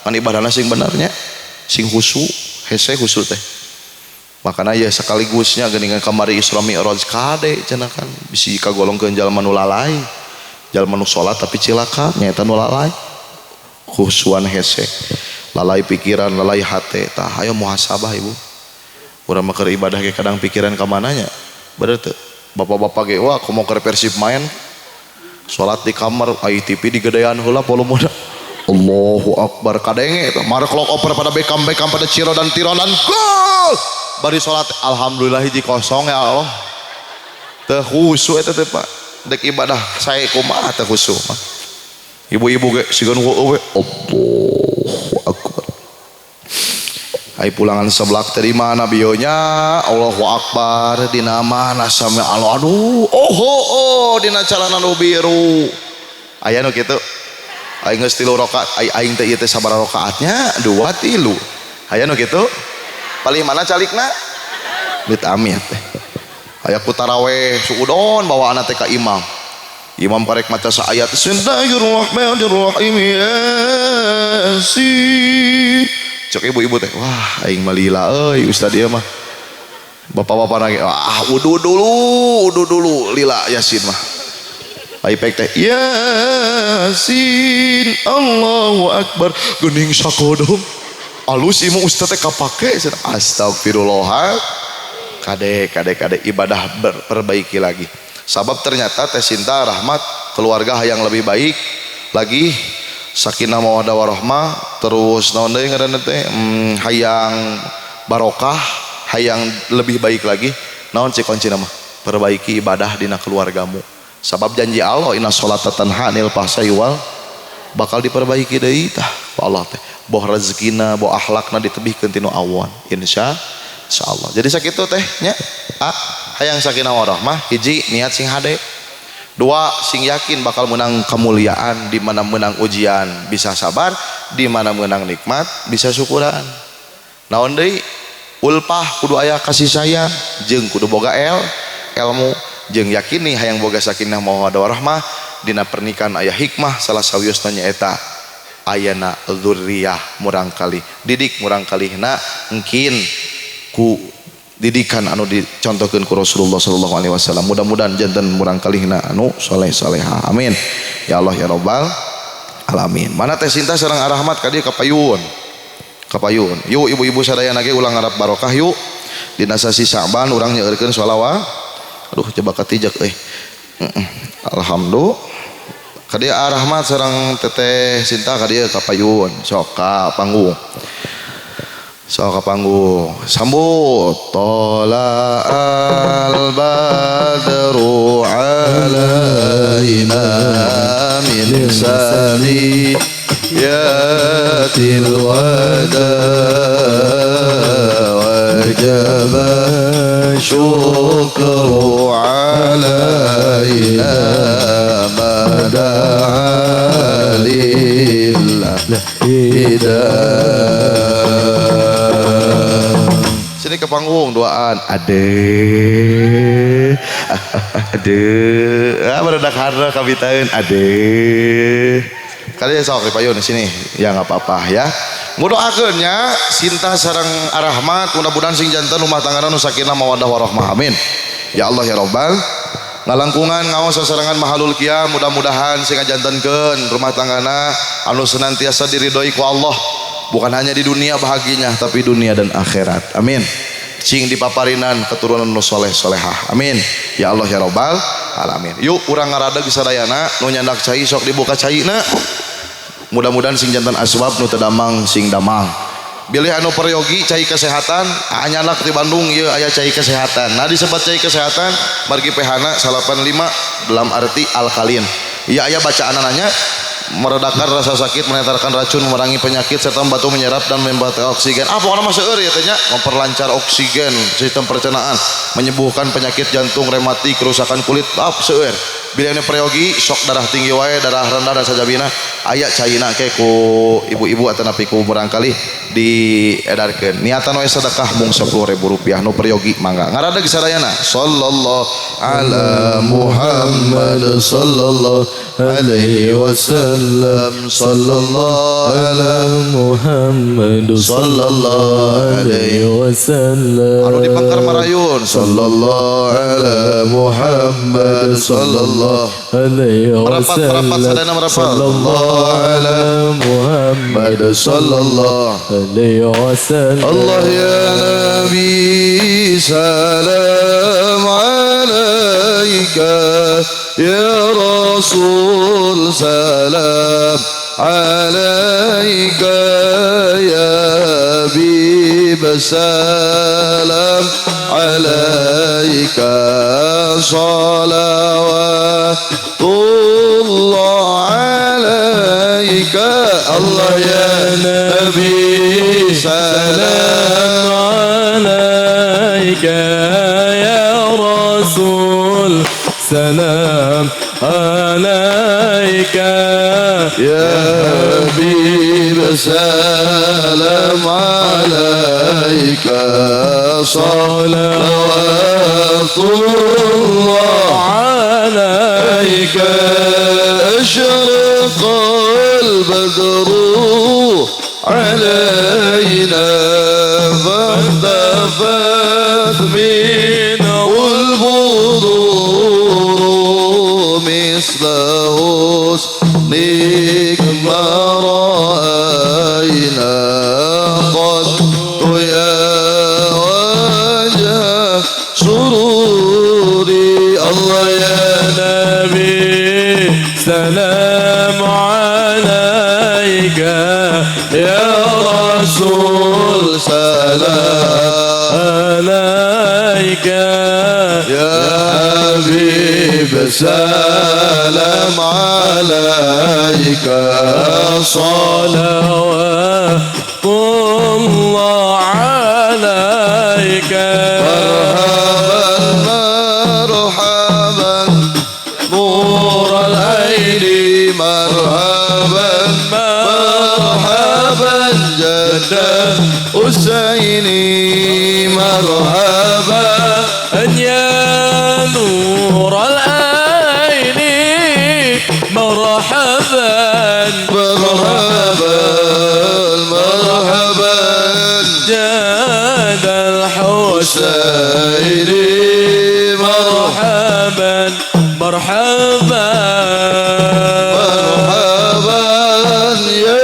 Kan ibadahna sing bener nya, sing khusyuk, hese khusyuk teh. Makana ya sekaligusnya geuningan kamari Isra Mi'raj kade cenah kan bisi kagolongkeun jalma nu lalai. Jalma nu salat tapi cilaka nyaeta nu lalai. Khusyuan hese, lalai pikiran, lalai hate. Tah hayo muhasabah ibu. Urang mah keur ibadah ge kadang pikiran ka mana nya? Bener teu? Bapak-bapak ge wah komo keur Persib main. Salat di kamar, ai TV digedean heula volumena. Allahu akbar kadenge eta. Marek lok oper pada Beckham-Beckham pada Ciro dan Tiro dan gol. Bari salat alhamdulillah hiji kosong ya Allah. Teu khusyuk eta teh Pak. Dek ibadah sae kumaha teu khusyuk mah. Ibu-ibu ge siga nu we Allahu akbar. Ai pulangan seblak teh di mana bionya Allahu akbar dina mana sami Allah aduh oh oh dina calana nu biru. Aya nu kitu. Aing geus 3 rakaat, ai aing teh ieu teh sabaraha rakaatnya? 2 3. Aya nu kitu? Palih mana calikna? Mit amit teh. Aya ku taraweh suudon bawaanna teh ka imam. Imam karek maca saayat Bismillahirrahmanirrahim Yasin. Cek ibu-ibu teh, wah aing mah lila euy ustad ieu mah. Bapak-bapak nage, ah wudu dulu lila Yasin mah. Ai pek teh Yasin Allahu akbar geuning sakodong. Alus ieu mah ustad teh kapake astagfirullah. Kade kade kade ibadah perbaiki lagi. Sabab ternyata teh cinta rahmat keluarga yang lebih baik lagi sakinah mawaddah warahmah terus naon deui ngaranna teh hayang barokah hayang lebih baik lagi naon cik kuncina mah perbaiki ibadah dina keluargamu. Sabab janji Allah inna sholata tanha anil fahsai wal bakal diperbaiki deui tah ku Allah teh boh rezekina boh akhlakna ditebihkeun tinu awon insya Allah. Jadi sakitu teh nya a hayang sakinah warahmah hiji niat sing hade, dua sing yakin bakal menang kemuliaan di mana menang ujian bisa sabar, di mana menang nikmat bisa syukuran. Naon deui ulpah kudu aya kasih sayang jeung kudu boga ilmu jeung yakini hayang boga sakinah mawaddah warahmah dina pernikahan aya hikmah salah sawiosna nyaeta ayana dzurriyyah murangkalih didik murangkalihna engkin ku didikan anu dicontohkeun ku Rasulullah sallallahu alaihi wasallam. Mudah-mudahan janten murangkalihna anu soleh soleha. Amin ya Allah ya rabbal alamin. Mana teh cinta sareng arahmat ka dieu kapayun. Kapayun. Yuk ibu-ibu sadayana ge ulah ngarap barokah yuk. Dina sasi Sa'ban urang nyeurkeun sholawat. Aduh coba katijak euy. Alhamdulillah. Ka dieu arahmat sareng teteh cinta ka dieu kapayun. Sok ka panggung. Sok ka panggung. Sambut tola al badru alaina min saniyatil wada wajib syukru alaina mada'a lillah. Sini ke panggung duaan. Ade ade ah barudak hareuh kabitaeun ade. Kalian sok dipayun sini ya nggak apa-apa ya. Mudoakeun nya cinta sareng arahmat mudah-mudahan sing janten rumah tanggana nu sakinah mawaddah warahmah. Amin. Ya Allah ya Rabbal. Ngalangkungan ngaos sasarengan mahalul qiyam mudah-mudahan sing ngajantenkeun rumah tanggana anu senantiasa diridhoi ku Allah. Bukan hanya di dunia bahagianya tapi dunia dan akhirat. Amin. Cing dipaparinan keturunan nu soleh solehah. Amin. Ya Allah ya Rabbal alamin. Yuk urang ngaradeg sadayana nu nyandak cai sok dibuka caina. Mudah-mudahan sing janten asbab nu teu damang sing damang. Bilih anu peryogi cai kesehatan, anyanak di Bandung ieu aya cai kesehatan. Nah disebat cai kesehatan margi pH-na 85 dalam arti alkalin. Ieu aya bacaan nanya Meredakan rasa sakit, menetralkan racun, memerangi penyakit serta membantu menyerap dan membantu oksigen. Ah, pokoknya mah seueur ya teh nya, memperlancar oksigen, sistem pencernaan, menyembuhkan penyakit jantung, rematik, kerusakan kulit, ah seueur. Bila ini peryogi sok darah tinggi wae, darah rendah dan sajabina aya caina ke ku ibu-ibu atau napi ku barangkali diedarkeun. Niatan wae sedekah mung 10.000 rupiah nu peryogi mangga. Ngaradeg sadayana sallallahu ala Muhammad sallallahu alaihi wasallam sallallahu ala Muhammad sallallahu alaihi wasallam. Anu di Pangkar Marayun sallallahu ala Muhammad sallallahu alaihi merapat merapat sadayana merapat sallallahu ala Muhammad sallallahu alaihi wasallam. Allah ya Nabi salam alaika ya Rasul salam alaika ya Habib salam alaika salawatullah alaika. Allah ya Nabi salam alaika ya Rasul salam alaika ya Habib salam alaika salawatullah alaika. أشرق البدر علينا فاختفت منه البدور مثل حسنك ما رأينا قد يا وجه سروري. الله يا نبي سلام عليك يا رسول سلام عليك يا حبيب سلام عليك صلوات الله عليك. مرحبا مرحبا نور العين مرحبا مرحبا جد حسيني مرحبا يا نور العين مرحبا مرحبا مرحبا جد الحسين مرحبا مرحبا مرحبا يا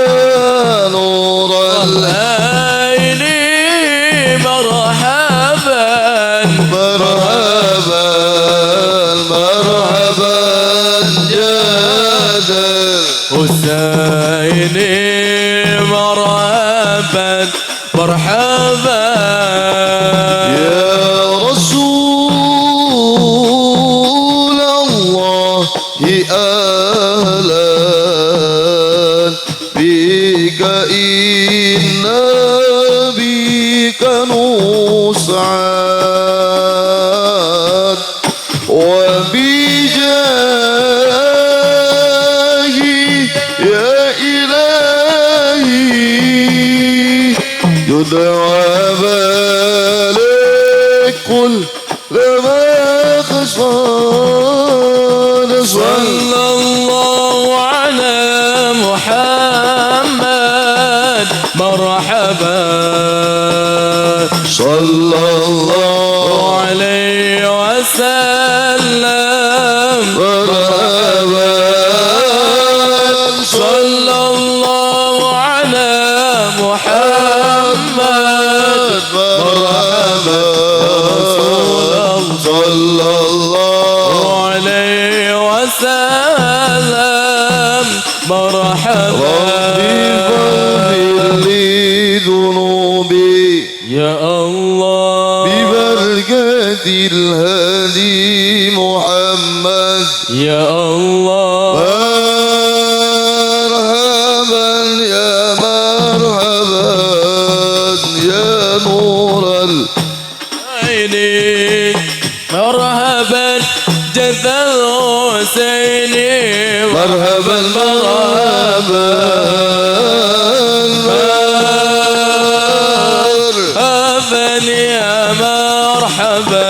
نور العين مرحبا مرحبا مرحبا يا الحسين مرحبا مرحبا يا رسول الله أهلا بك إنا بك نسعد وبجاهي يا إلهي يدعى بالك كل لما خسران. صلى الله على محمد مرحبا صلى الله عليه وسلم مرحبا صلى الله على محمد مرحبا صلى الله عليه وسلم مرحبا. ربي فاغفر لي ذنوبي يا الله ببركة الهادي محمد يا الله. ما الحسين مرحبا مرحبا مرحبا يا مرحبا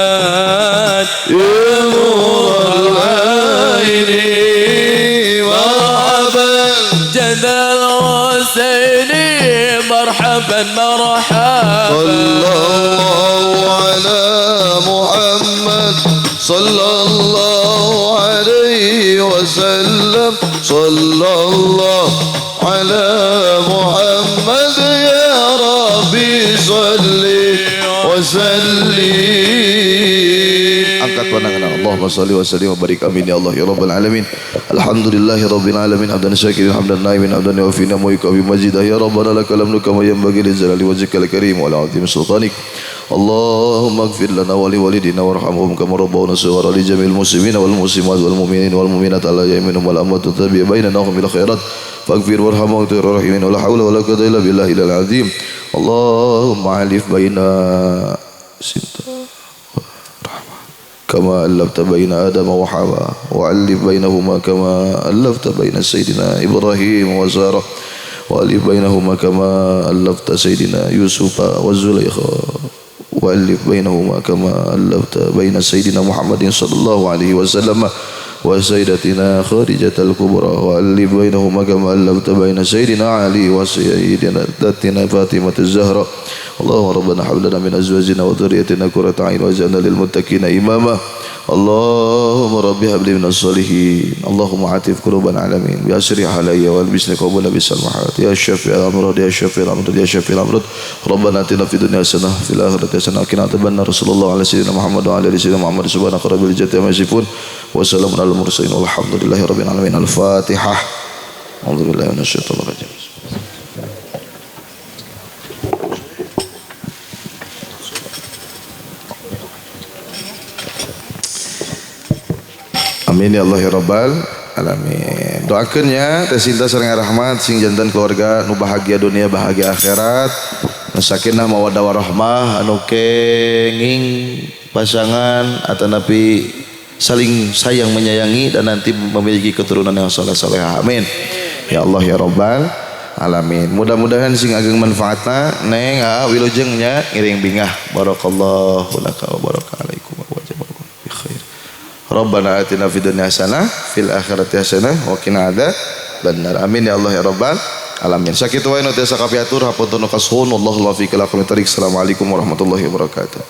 يا نور العين مرحبا جد الحسين مرحبا مرحبا صلى الله على محمد صلى الله عليه وسلم صلى الله على محمد يا ربي صل وسلم. Angkat pandangan. Allahumma salli wa sallim wa barik amin ya Allah ya rabbal alamin. Alhamdulillahi rabbil alamin hamdan syakirin hamdan naimin hamdan yuwafina muikafi majidah ya rabbana lakal hamdu kama yanbaghi li jalali wajhikal karim wa li azimi sultanik. Allahumma ighfir lana wa li walidina warhamhum kama rabbawna shighara li jami'il muslimina wal muslimat wal mu'minina wal mu'minat ala yaminhum wal amwat tabi'a bainana wa bil khairat faghfir warham wa anta rahimin wa la hawla wa la quwwata illa billahil azim. Allahumma alif baina sinta كما ألفت بين آدم وحواء وألف بينهما كما ألفت بين سيدنا إبراهيم وسارة وألف بينهما كما ألفت سيدنا يوسف وزليخة وألف بينهما كما ألفت بين سيدنا محمد صلى الله عليه وسلم وسيدتنا خديجة الكبرى وألف بينهما كما ألفت بين سيدنا علي وسيدتنا فاطمة الزهراء. اللهم ربنا هب لنا من أزواجنا وذريتنا قرة أعين واجعلنا للمتقين إماما. اللهم رب هب لي من الصالحين. اللهم عاطف قلوب العالمين بأسر علي والبسني قبول بالسماحات يا شافي الأمراض يا شافي الأمراض يا شافي الأمراض. ربنا آتنا في الدنيا حسنة في الآخرة حسنة وقنا عذاب النار. صلى الله على سيدنا محمد وعلى آل سيدنا محمد. سبحان ربك رب العزة عما يصفون وسلام على المرسلين والحمد لله رب العالمين. الفاتحة. أعوذ بالله من الشيطان الرجيم. Amin ya Allah ya rabbal alamin. Doakeun nya teh Sinta sareng rahmat sing jantan keluarga nu bahagia dunia bahagia akhirat, nu sakinah mawaddah warahmah, anu kenging pasangan atanapi saling sayang menyayangi dan nanti memiliki keturunan yang soleh solehah. Amin ya Allah ya rabbal alamin. Mudah-mudahan sing ageng manfaatna neng wilujeng nya ngiring bingah. Barakallahu laka wa baraka alaikum wa jazakum bi khair. Rabbana atina fid dunya hasanah fil akhirati hasanah wa qina adzabannar. Amin ya Allah ya rabbal alamin. Sakitu wae nu tiasa kapiatur hapunten nu kasuhun. Wallahu muwaffiq ila aqwamit thariq. Assalamualaikum warahmatullahi wabarakatuh.